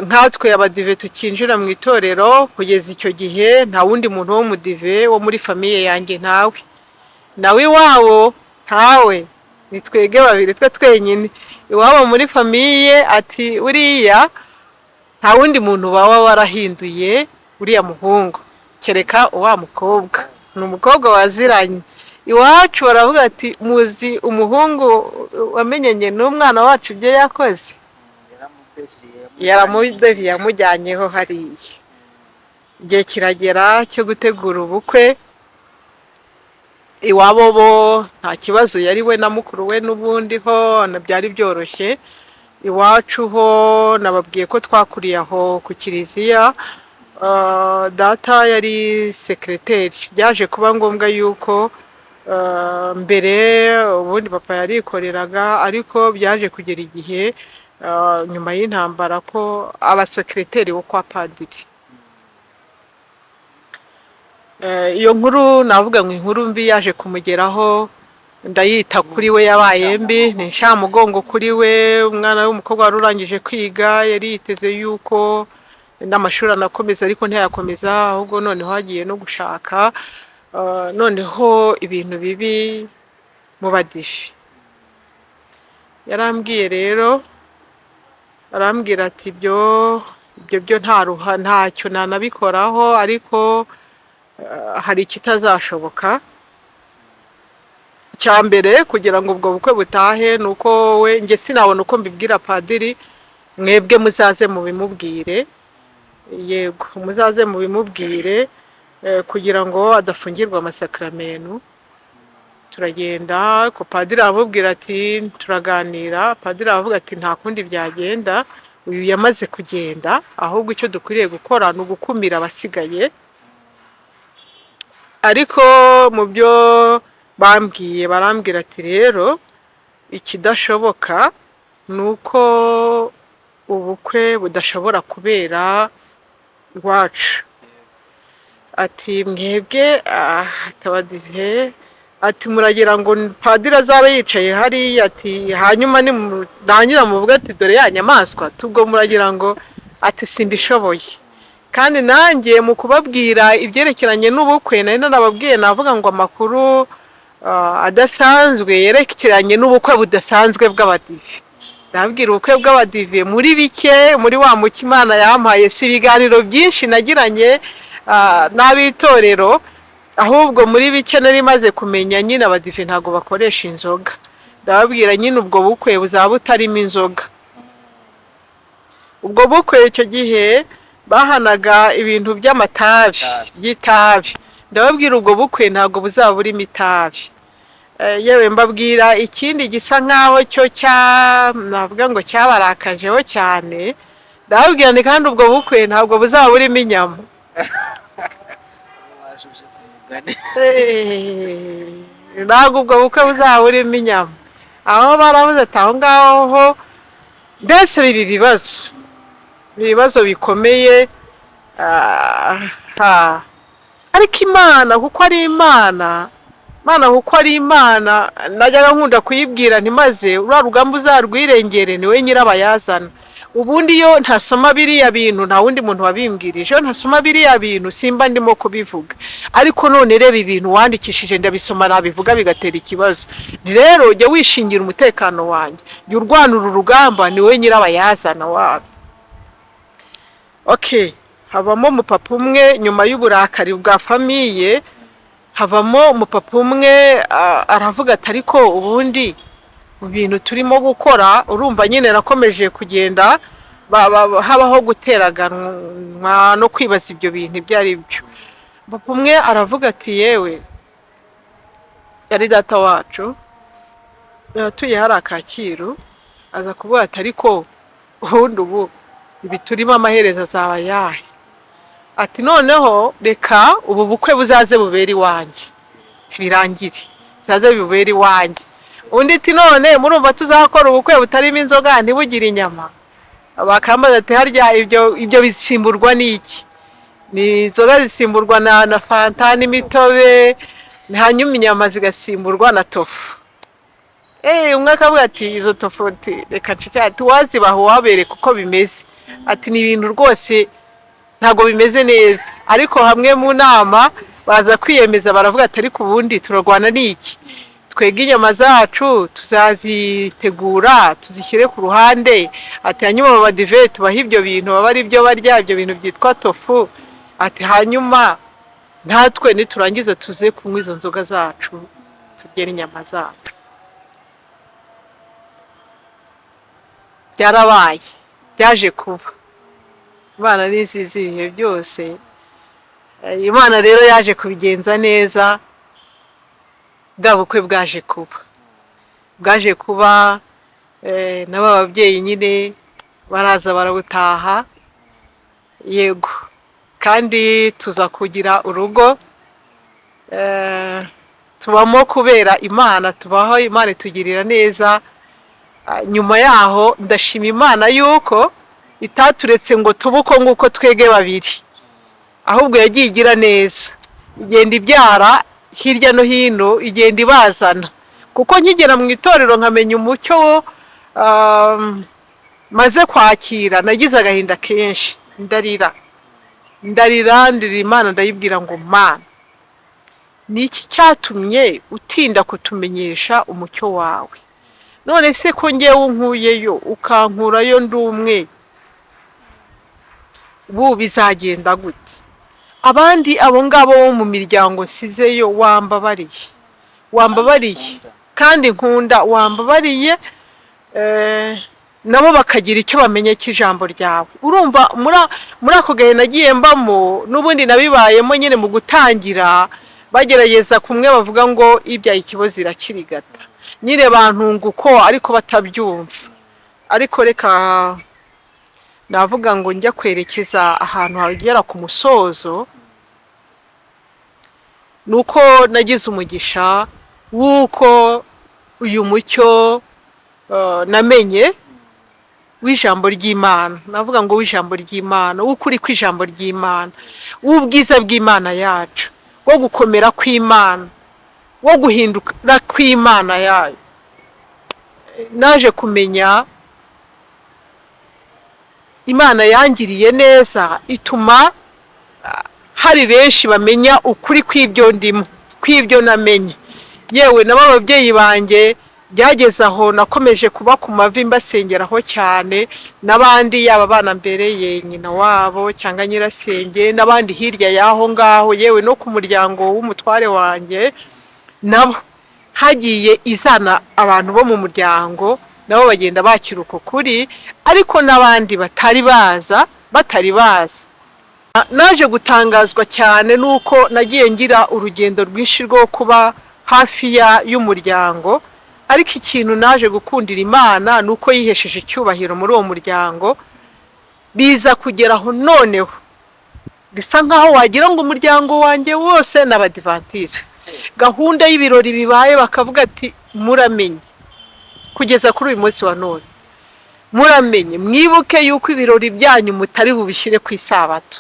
nkatwe abadive tukinjira mu itorero, kugeza icyo gihe nta wundi muntu wo mudive wo muri famille yanjye, ntawe, nawe iwabo ntawe, ni twebwe babiri, twe twenyine iwabo muri famille. Ati: "Uriya nta wundi muntu waba warahinduye uriya muhungu kereka wa mukobwa, ni umukobwa waziranye iwacu." Baravuga ati: "Muzi umuhungu wamenyanye n'umwana wacu ibyo yakoze?" Yaramudeviye, yamujyanyeho hariya. Igihe kiragera cyo gutegura ubukwe. Iwabo bo nta kibazo, yari we na mukuru we, n'ubundi ho byari byoroshye. Iwacu ho nababwiye ko twakuriye aho ku kiliziya. Data yari sekereteri. Byaje kuba ngombwa yuko mbere ubundi papa yarikoreraga, ariko byaje kugera igihe nyuma y'intambara ko abasekereteri bo kwa padiri. Iyo nkuru navuga ngo inkuru mbi yaje kumugeraho, ndayita kuri we yabaye mbi, ni inshamugongo kuri we. Umwana w'umukobwa wari urangije kwiga, yari yiteze yuko n'amashuri anakomeza, ariko ntiyakomeza, ahubwo noneho agiye no gushaka. Noneho ibintu bibi mu badive. Yarambwiye rero, arambwira ati ibyo byo nta ruha, ntacyo nanabikoraho, ariko hari ikitazashoboka. Icya mbere kugira ngo ubwo bukwe butahe ni uko we, njye sinabona uko mbibwira padiri, mwebwe muzaze mubimubwire. Yego, muzaze mubimubwire kugira ngo adafungirwa amasakaramentu. Turagenda, ko padiri aramubwira ati turaganira. Padiri aravuga ati nta kundi byagenda, uyu yamaze kugenda, ahubwo icyo dukwiriye gukora ni ugukumira abasigaye. Ariko mu byo bambwiye, barambwira ati rero ikidashoboka ni uko ubukwe budashobora kubera iwacu. Ati mwebwe abadive, ati muragira ngo padiri azabe yicaye hariya, ati hanyuma nimurangiza muvuge ati dore ya nyamaswa, tubwo muragira ngo, ati simbishoboye. Kandi nanjye mu kubabwira ibyerekeranye n'ubukwe nari narababwiye, navuga ngo amakuru adasanzwe yerekeranye n'ubukwe budasanzwe bw'abadive. Ndababwira ubukwe bw'abadive muri bike, muri wa mucyo Imana yampaye, si ibiganiro byinshi nagiranye n'ab'itorero, ahubwo muri bike nari maze kumenya nyine abadive ntabwo bakoresha inzoga. Ndababwira nyine ubwo bukwe buzaba butarimo inzoga. Ubwo bukwe icyo gihe bahanaga ibintu by'amatabi, by'itabi. Ndababwira ubwo bukwe ntabwo buzaba burimo itabi. Yewe mbabwira ikindi gisa nkaho cyo cya navuga ngo cyabarakajeho cyane. Ndababwira ni kandi ubwo bukwe ntabwo buzaba burimo inyama. Wajuje ku mugani. Ntabwo ubwo bukwe buzaba burimo inyama. Aho baravuze ati aho ngaho ho mbese biba ibibazo, ibibazo bikomeye. Ariko Imana kuko ari Imana, Imana kuko ari Imana, najyaga nkunda kuyibwira ntimaze uriya rugamba uzarwirengere, niwe nyirabayazana. Ubundi iyo ntasoma biriya bintu, nta wundi muntu wabimbwirije, iyo ntasoma biriya bintu simba ndimo kubivuga, ariko none reba ibintu wandikishije, ndabisoma nabivuga bigatera ikibazo. Ni rero jya wishingira umutekano wanjye, jya urwana uru rugamba, niwe nyirabayazana wabyo. Okay, habamo umupapa umwe nyuma y'uburakari bwa famille, havamo umupapa umwe aravuga ati ariko ubundi mu bintu turimo gukora, urumva nyine nakomeje kugenda habaho guteraganwa no kwibaza ibyo bintu ibyo ari byo. Papa umwe aravuga ati yewe, yari data wacu yatuye hariya Kacyiru, aza kuvuga ati ariko ubundi ubu ibi turimo amaherezo azaba ayahe? Ati noneho reka ubu bukwe buzaze bubere iwanjye, birangire buzaze bubere iwanjye. Undi ati none murumva tuzakora ubukwe butarimo inzoga ntibugire inyama? Bakambaza ati harya ibyo bisimburwa n'iki? Ni inzoga zisimburwa na fanta n'imitobe, hanyuma inyama zigasimburwa na tofu. Umwe akavuga ati izo tofu, ati reka ncece, ati uwazibaha uwabereka uko bimeze, ati ni ibintu rwose ntabwo bimeze neza. Ariko hamwe mu nama baza kwiyemeza, baravuga ati ariko ubundi turarwana n'iki? Twebwe inyama zacu tuzazitegura tuzishyire ku ruhande, ati hanyuma abadive tubahe ibyo bintu baba ari byo barya, ibyo bintu byitwa tofu, ati hanyuma natwe niturangiza tuze kunywa izo nzoga zacu, turye n'inyama zacu. Byarabaye, byaje kuba. Imana ni nziza ibihe byose. Imana rero yaje kubigenza neza. Bwa bukwe bwaje kuba, n'aba babyeyi nyine baraza barabutaha, yego, kandi tuza kugira urugo, tubamo kubera Imana, tubaho Imana itugirira neza. Nyuma yaho ndashima Imana yuko itaturetse ngo tube uko nguko twege babiri, ahubwo yagiye igira neza, igenda ibyara hirya no hino, igenda ibazana, kuko nkigera mu itorero nkamenya umucyo maze kwakira, nagize agahinda kenshi, ndarira, ndarira, ndirira Imana, ndayibwira ngo: "Mana, ni iki cyatumye utinda kutumenyesha umucyo wawe? None se ko ngewe unkuyeyo, ukankurayo ndi umwe, ubu bizagenda gute? Abandi abo ngabo bo mu miryango nsizeyo, wambabariye, wambabariye kandi nkunda, wambabariye nabo bakagira icyo bamenya cy'ijambo ryawe." Urumva muri ako gahe nagiye mbamo, n'ubundi nabibayemo nyine mu gutangira, bagerageza kumwe bavuga ngo ibyaye ikibozi irakirigata nyine, bantunga uko ariko batabyumva. Ariko reka navuga ngo njya kwerekeza ahantu hagera ku musozo, ni uko nagize umugisha w'uko uyu mucyo namenye w'ijambo ry'Imana, navuga ngo w'ijambo ry'Imana, w'ukuri kw'ijambo ry'Imana, w'ubwiza bw'Imana yacu, wo gukomera kw'Imana, wo guhinduka kw'Imana yayo, naje kumenya Imana yangiriye neza, ituma hari benshi bamenya ukuri kw'ibyo ndimo, kw'ibyo namenye. Yewe, nabo ababyeyi banjye byageze aho nakomeje kuba ku mavi mbasengeraho cyane, n'abandi, yaba abana mbereye nyina wabo cyangwa nyirasenge, n'abandi hirya y'aho ngaho, yewe no ku muryango w'umutware wanjye, nabo hagiye izana abantu bo mu muryango, nabo bagenda bakira uko kuri, ariko n'abandi batari baza, batari baza. Naje gutangazwa cyane n'uko nagiye ngira urugendo rwinshi rwo kuba hafi y'umuryango, ariko ikintu naje gukundira Imana ni uko yihesheje icyubahiro muri uwo muryango, biza kugera aho noneho bisa nkaho wagira ngo umuryango wanjye wose ni Abadivantisite. Gahunda y'ibirori bibaye, bakavuga ati: "Muramenye, kugeza kuri uyu munsi wa none, muramenye, mwibuke yuko ibirori byanyu mutari bubishyire ku isabato."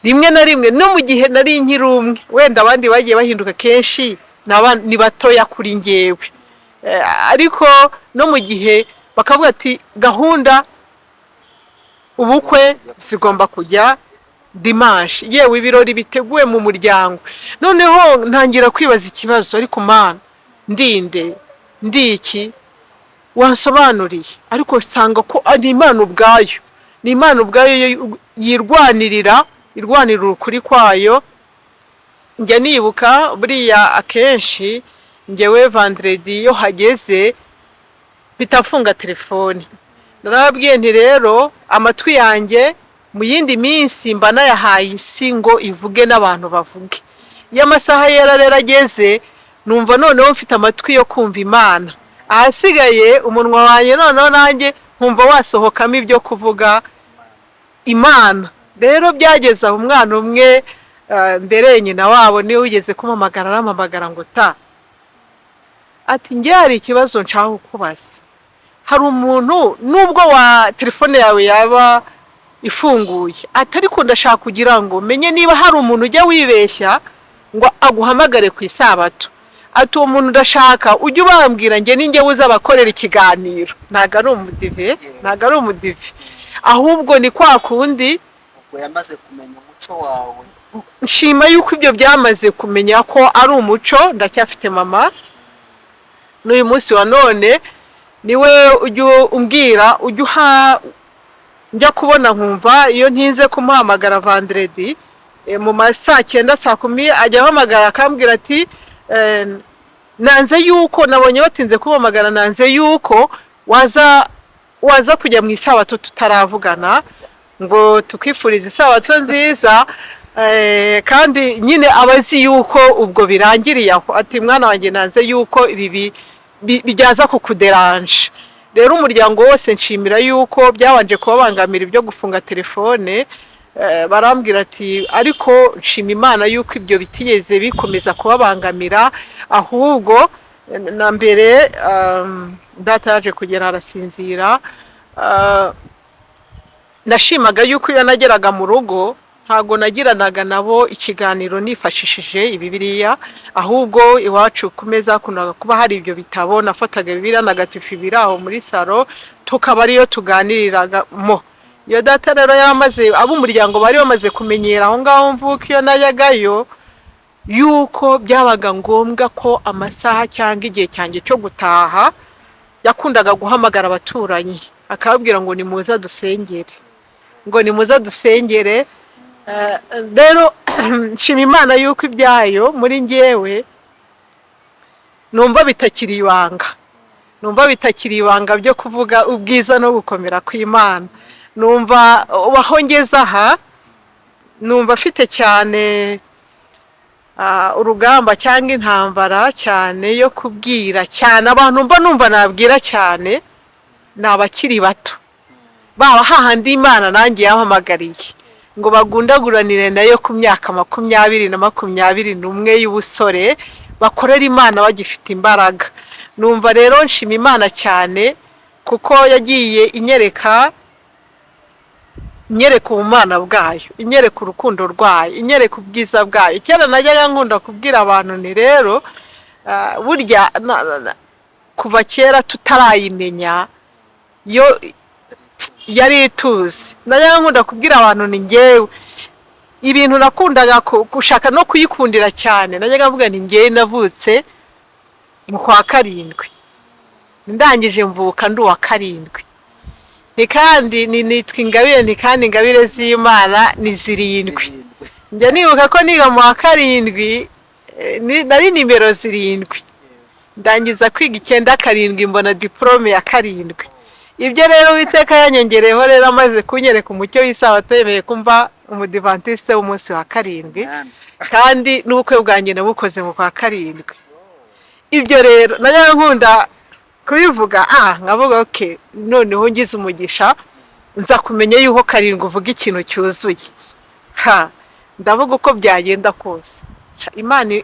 Rimwe na rimwe, no mu gihe nari nkiri umwe, wenda abandi bagiye bahinduka kenshi, ni batoya kuri ngewe, ariko no mu gihe bakavuga ati gahunda ubukwe zigomba kujya dimanche, yewe ibirori biteguwe mu muryango, noneho ntangira kwibaza ikibazo: ariko Mana, ndinde, ndi iki wansobanuriye? Ariko nsanga ko ari Imana ubwayo, ni Imana ubwayo yirwanirira, irwanirira ukuri kwayo. Njya nibuka buriya akenshi njyewe vendredi iyo hageze mpita telefone. Narababwiye nti: "Rero amatwi yanjye mu yindi minsi mba nayahaye isi ngo ivuge n'abantu bavuge. Iyo amasaha yera rero ageze, numva noneho mfite amatwi yo kumva Imana. Ahasigaye umunwa wanjye noneho nanjye nkumva wasohokamo ibyo kuvuga Imana." Rero byageze aho umwana umwe, mbere nyina wabo niwe wigeze kumpamagara, arampamagara ngo ta, ati: "Njye hari ikibazo nshaka kukubaza. Hari umuntu, nubwo wa telefone yawe yaba ifunguye, ati ariko ndashaka kugira ngo menye niba hari umuntu ujya wibeshya ngo aguhamagare ku isabato. Ati uwo muntu ndashaka ujye ubambwira, njye ninjye uzabakorera ikiganiro." Ntabwo ari umudive, ntabwo ari umudive, ahubwo ni kwa kundi Ubwo yamaze kumenya umuco wawe. Nshima yuko ibyo byamaze kumenya ko ari umuco. Ndacyafite mama n'uyu munsi wa none, niwe ujya umbwira, ujya uha, njya kubona nkumva iyo ntinze kumuhamagara vendredi mu ma saa 9, saa 10, ajya ahamagara akambwira ati: "Nanze yuko nabonye batinze kumuhamagara, nanze yuko waza kujya mu isabato tutaravugana ngo tukwifurize isabato nziza." Kandi nyine aba azi yuko ubwo birangiriye aho, ati: "Mwana wanjye, nanze yuko ibi byaza kukuderanja." Rero umuryango wose nshimira yuko byabanje kubabangamira ibyo gufunga telefone, barambwira ati, ariko nshima Imana yuko ibyo bitigeze bikomeza kubabangamira. Ahubwo na mbere data yaje kugera arasinzira. Nashimaga yuko iyo nageraga mu rugo ntabwo nagiranaga nabo ikiganiro nifashishije Bibiliya, ahubwo iwacu ku meza hakundaga kuba hari ibyo bitabo. Nafataga Bibiliya ntagatifu ibiri aho muri salo, tukaba ariyo tuganiriragamo. Iyo data rero yaramaze, ab'umuryango bari bamaze kumenyera aho ngaho mvuka, iyo najyagayo yuko byabaga ngombwa ko amasaha cyangwa igihe cyanjye cyo gutaha, yakundaga guhamagara abaturanyi akababwira ngo nimuze dusengere, ngo nimuze dusengere. Rero nshima Imana yuko ibyayo muri njyewe numva bitakiri ibanga, numva bitakiri ibanga byo kuvuga ubwiza no gukomera kw'Imana. Numva aho ngeze aha, numva afite cyane urugamba cyangwa intambara cyane yo kubwira cyane abantu. Mba numva nabwira cyane ni abakiri bato, baba hahandi Imana nanjye yampamagariye ngo bagundaguranire nayo ku myaka 20 na 21 y'ubusore, bakorera Imana bagifite imbaraga. Numva rero nshima Imana cyane kuko yagiye inyereka ubumana bwayo, inyereka urukundo rwayo, inyereka ubwiza bwayo. Kera najyaga nkunda kubwira abantu ni rero burya kuva kera tutarayimenya yo yari ituzi. Najyaga nkunda kubwira abantu ni ngewe ibintu nakundaga gushaka no kuyikundira cyane, najyaga mvuga ni ngewe navutse mu kwa karindwi, ndangije mvuka ndi uwa karindwi, ni kandi ni nitwa Ingabire, ni kandi ingabire z'Imana ni zirindwi. Njya nibuka ko niga mu wa karindwi nari nimero 7, ndangiza kwiga 97 mbona diporome ya karindwi. Ibyo rero Uwiteka yanyongereyeho rero amaze kunyereka umucyo w'isabato, yemeye kumva umudivantiste w'umunsi wa karindwi, kandi n'ubukwe bwanjye nabukoze mu kwa karindwi. Ibyo rero najyaga nkunda kubivuga, nkavuga okay, noneho ngize umugisha nza kumenya yuko karindwi uvuga ikintu cyuzuye. Ha, ndavuga uko byagenda kose, Imana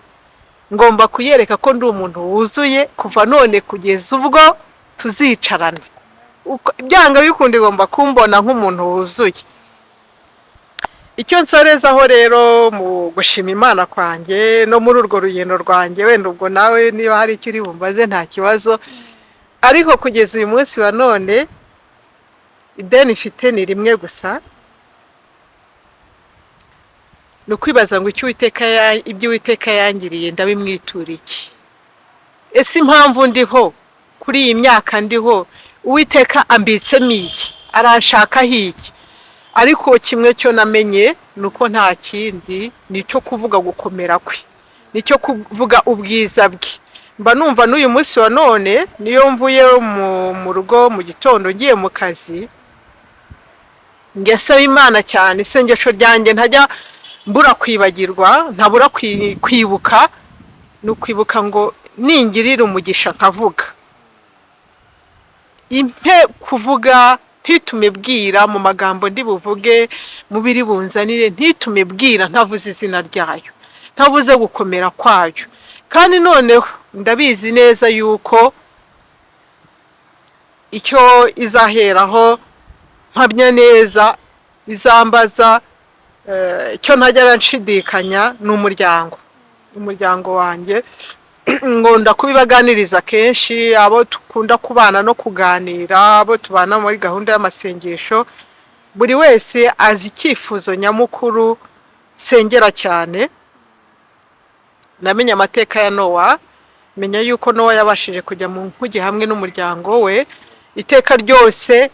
ngomba kuyereka ko ndi umuntu wuzuye kuva none kugeza ubwo tuzicarana. Byanga bikunda igomba kumbona nk'umuntu wuzuye. Icyo nsorezaho rero mu gushima Imana kwanjye no muri urwo rugendo rwanjye, wenda ubwo nawe niba hari icyo uri bumbaze nta kibazo, ariko kugeza uyu munsi wa none ideni mfite ni rimwe gusa, ni ukwibaza ngo icyo Uwiteka ibyo Uwiteka yangiriye ndabimwitura iki? Ese impamvu ndiho kuri iyi myaka ndiho, Uwiteka ambitsemo iki? Aranshakaho iki? Ariko kimwe cyo namenye ni uko nta kindi, ni icyo kuvuga gukomera kwe, ni icyo kuvuga ubwiza bwe. Mba numva n'uyu munsi wa none niyo mvuye mu rugo mu gitondo ngiye mu kazi, njya asaba Imana cyane. Isengesho ryanjye ntajya mbura kwibagirwa, ntabura kwibuka, ni ukwibuka ngo ningirire umugisha nkavuga, impe kuvuga, ntitume bwira mu magambo ndi buvuge, mu biri bunzanire, ntitume bwira ntavuze izina ryayo, ntavuze gukomera kwayo. Kandi noneho ndabizi neza yuko icyo izaheraho mpamya neza izambaza, icyo ntajyaga nshidikanya ni umuryango wanjye. Nkunda kubibaganiriza kenshi, abo dukunda kubana no kuganira, abo tubana muri gahunda y'amasengesho, buri wese azi icyifuzo nyamukuru sengera cyane. Namenye amateka ya Nowa, menya yuko Nowa yabashije kujya mu nkuge hamwe n'umuryango we. Iteka ryose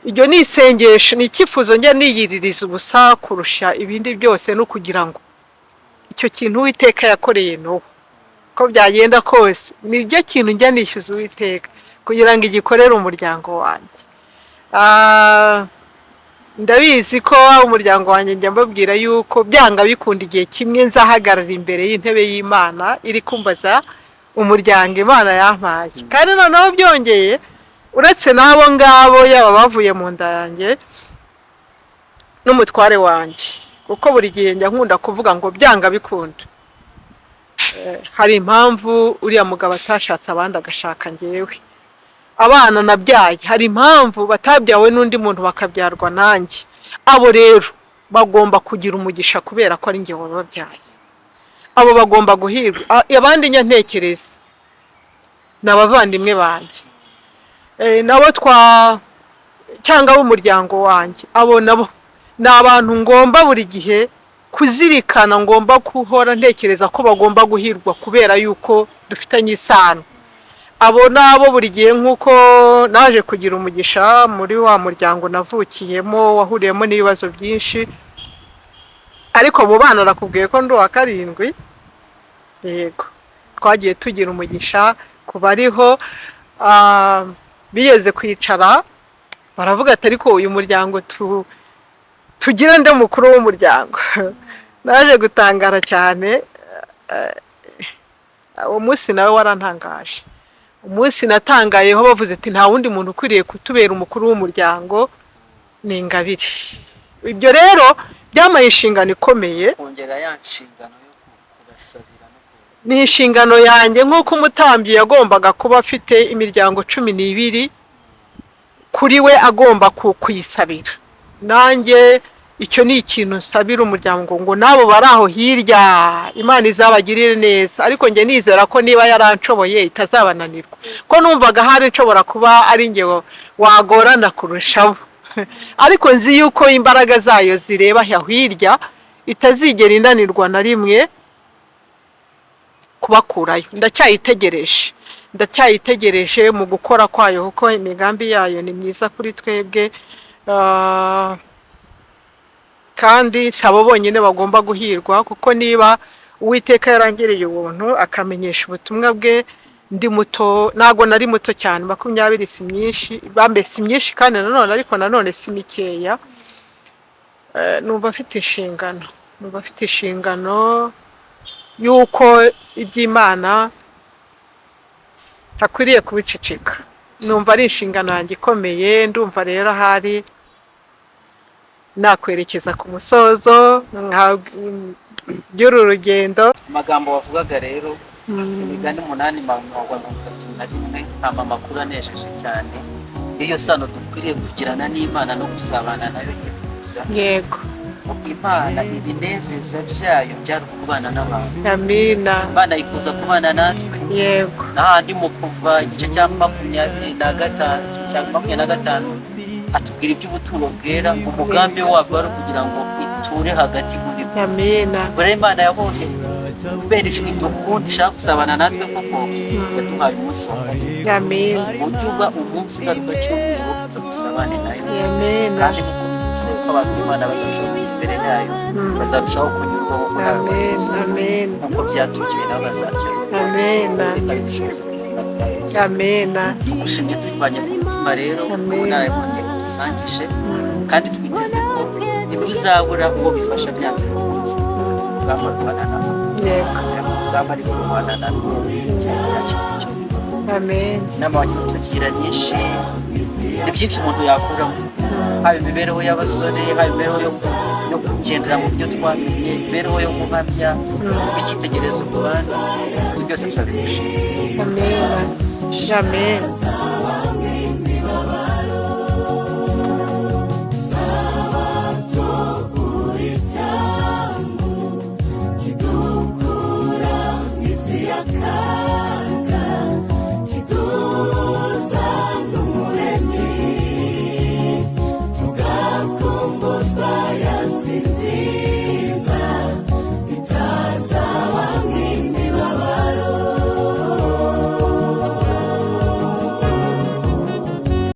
iryo ni isengesho, ni icyifuzo njya niyiririza ubusa kurusha ibindi byose, no kugira ngo icyo kintu Uwiteka yakoreye Nowa, uko byagenda kose niryo kintu njya nishyuza Uwiteka kugira ngo igikorere umuryango wanjye. Ndabizi ko umuryango wanjye njya mbabwira yuko byanga bikunda igihe kimwe nzahagarara imbere y'intebe y'Imana iri kumbaza umuryango Imana yampaye. Kandi noneho byongeye, uretse n'abo ngabo yaba bavuye mu nda yanjye n'umutware wanjye, kuko buri gihe njya nkunda kuvuga ngo byanga bikunda, hari impamvu uriya mugabo atashatse abandi agashaka njyewe. Abana nabyaye hari impamvu batabyawe n'undi muntu bakabyarwa nanjye. Abo rero bagomba kugira umugisha kubera ko ari njye wababyaye. Abo bagomba guhirwa. Abandi njya ntekereza ni abavandimwe banjye, nabo twa cyangwa ab'umuryango wanjye. Abo nabo ni abantu ngomba buri gihe kuzirikana, ngomba guhora ntekereza ko bagomba guhirwa kubera yuko dufitanye isano. Abo nabo buri gihe, nk'uko naje kugira umugisha muri wa muryango navukiyemo wahuriyemo n'ibibazo byinshi, ariko mu bana nakubwiye ko ndi uwa karindwi. Yego, twagiye tugira umugisha ku bariho, bigeze kwicara baravuga ati ariko uyu muryango tugire nde mukuru w'umuryango? Naje gutangara cyane, uwo munsi nawe warantangaje. Umunsi natangayeho bavuze ati nta wundi muntu ukwiriye kutubera umukuru w'umuryango ni Ingabire. Ibyo rero byamaye inshingano ikomeye. Kongera ya nshingano yo kubasabira no Ni inshingano yanjye, nk'uko umutambyi yagombaga kuba afite imiryango 12 kuri we agomba kuyisabira, nanjye icyo ni ikintu nsabira umuryango, ngo n'abo bari aho hirya Imana izabagirire neza. Ariko njye nizera ko niba yaranshoboye itazabananirwa, ko numvaga hari nshobora kuba ari njye wagorana kurushaho, ariko nzi yuko imbaraga zayo zireba aho hirya, itazigera inanirwa na rimwe kubakurayo. Ndacyayitegereje, ndacyayitegereje mu gukora kwayo, kuko imigambi yayo ni myiza kuri twebwe. Kandi si abo bonyine bagomba guhirwa, kuko niba Uwiteka yarangiriye ubuntu akamenyesha ubutumwa bwe ndi muto, ntabwo nari muto cyane, 20 si myinshi, bambe si myinshi kandi nanone, ariko nanone si mikeya. Numva afite inshingano, numva afite inshingano y'uko iby'Imana ntakwiriye kubiceceka. Numva ari inshingano yanjye ikomeye. Ndumva rero ahari nakwerekeza ku musozo by'uru rugendo. Amagambo wavugaga rero, Imigani 8:31, hama amakuru anejeje cyane iyo sano dukwiriye kugirana n'Imana no gusabana nayo yifuza. Imana ibinezeza byayo byari ukubana n'abantu. Amina. Imana yifuza kubana natwe. N'ahandi mu Kuva igice cya 25, cya 25, atubwira iby'ubuturo bwera. Umugambi wabwo wari ukugira ngo iture hagati muri bo. Amina. Ubwo rero Imana yabonye kubera ijwi dukunda ishaka gusabana natwe, koko yaduhaye umunsi wa kabiri. Amina. Ujye uba umunsi ugaruka cyumweru wo kuza gusabane nayo. Amina. Kandi nk'uko bivuze ko abantu b'Imana bazarushaho kujya imbere yayo, bazarushaho kunyurwa kuko nawe Amen. wanyuzwe. Amen. Nk'uko byatubwiye, nabo bazaryoherwa. Amena. Iteka ridushoboze mu izina rya Yesu. Amena. Tugushimye tubivanye ku mutima rero, Amen. ubunararibonye dusangije, kandi twiteze ko ntibuzabura uwo bifasha byanze bikunze. Urugamba rubana nabo, urugamba ariko rubana narwo nta kintu cyo. Amen. Inama wagiye utugira nyinshi, ni byinshi umuntu yakuramo, haba imibereho y'abasore, haba imibereho yo kugendera mu byo twamenye, imibereho yo guhamya, kuba icyitegererezo ku bandi. Ibi byose turabigushimira. Amen. Amen. Kidukura isi ya kare.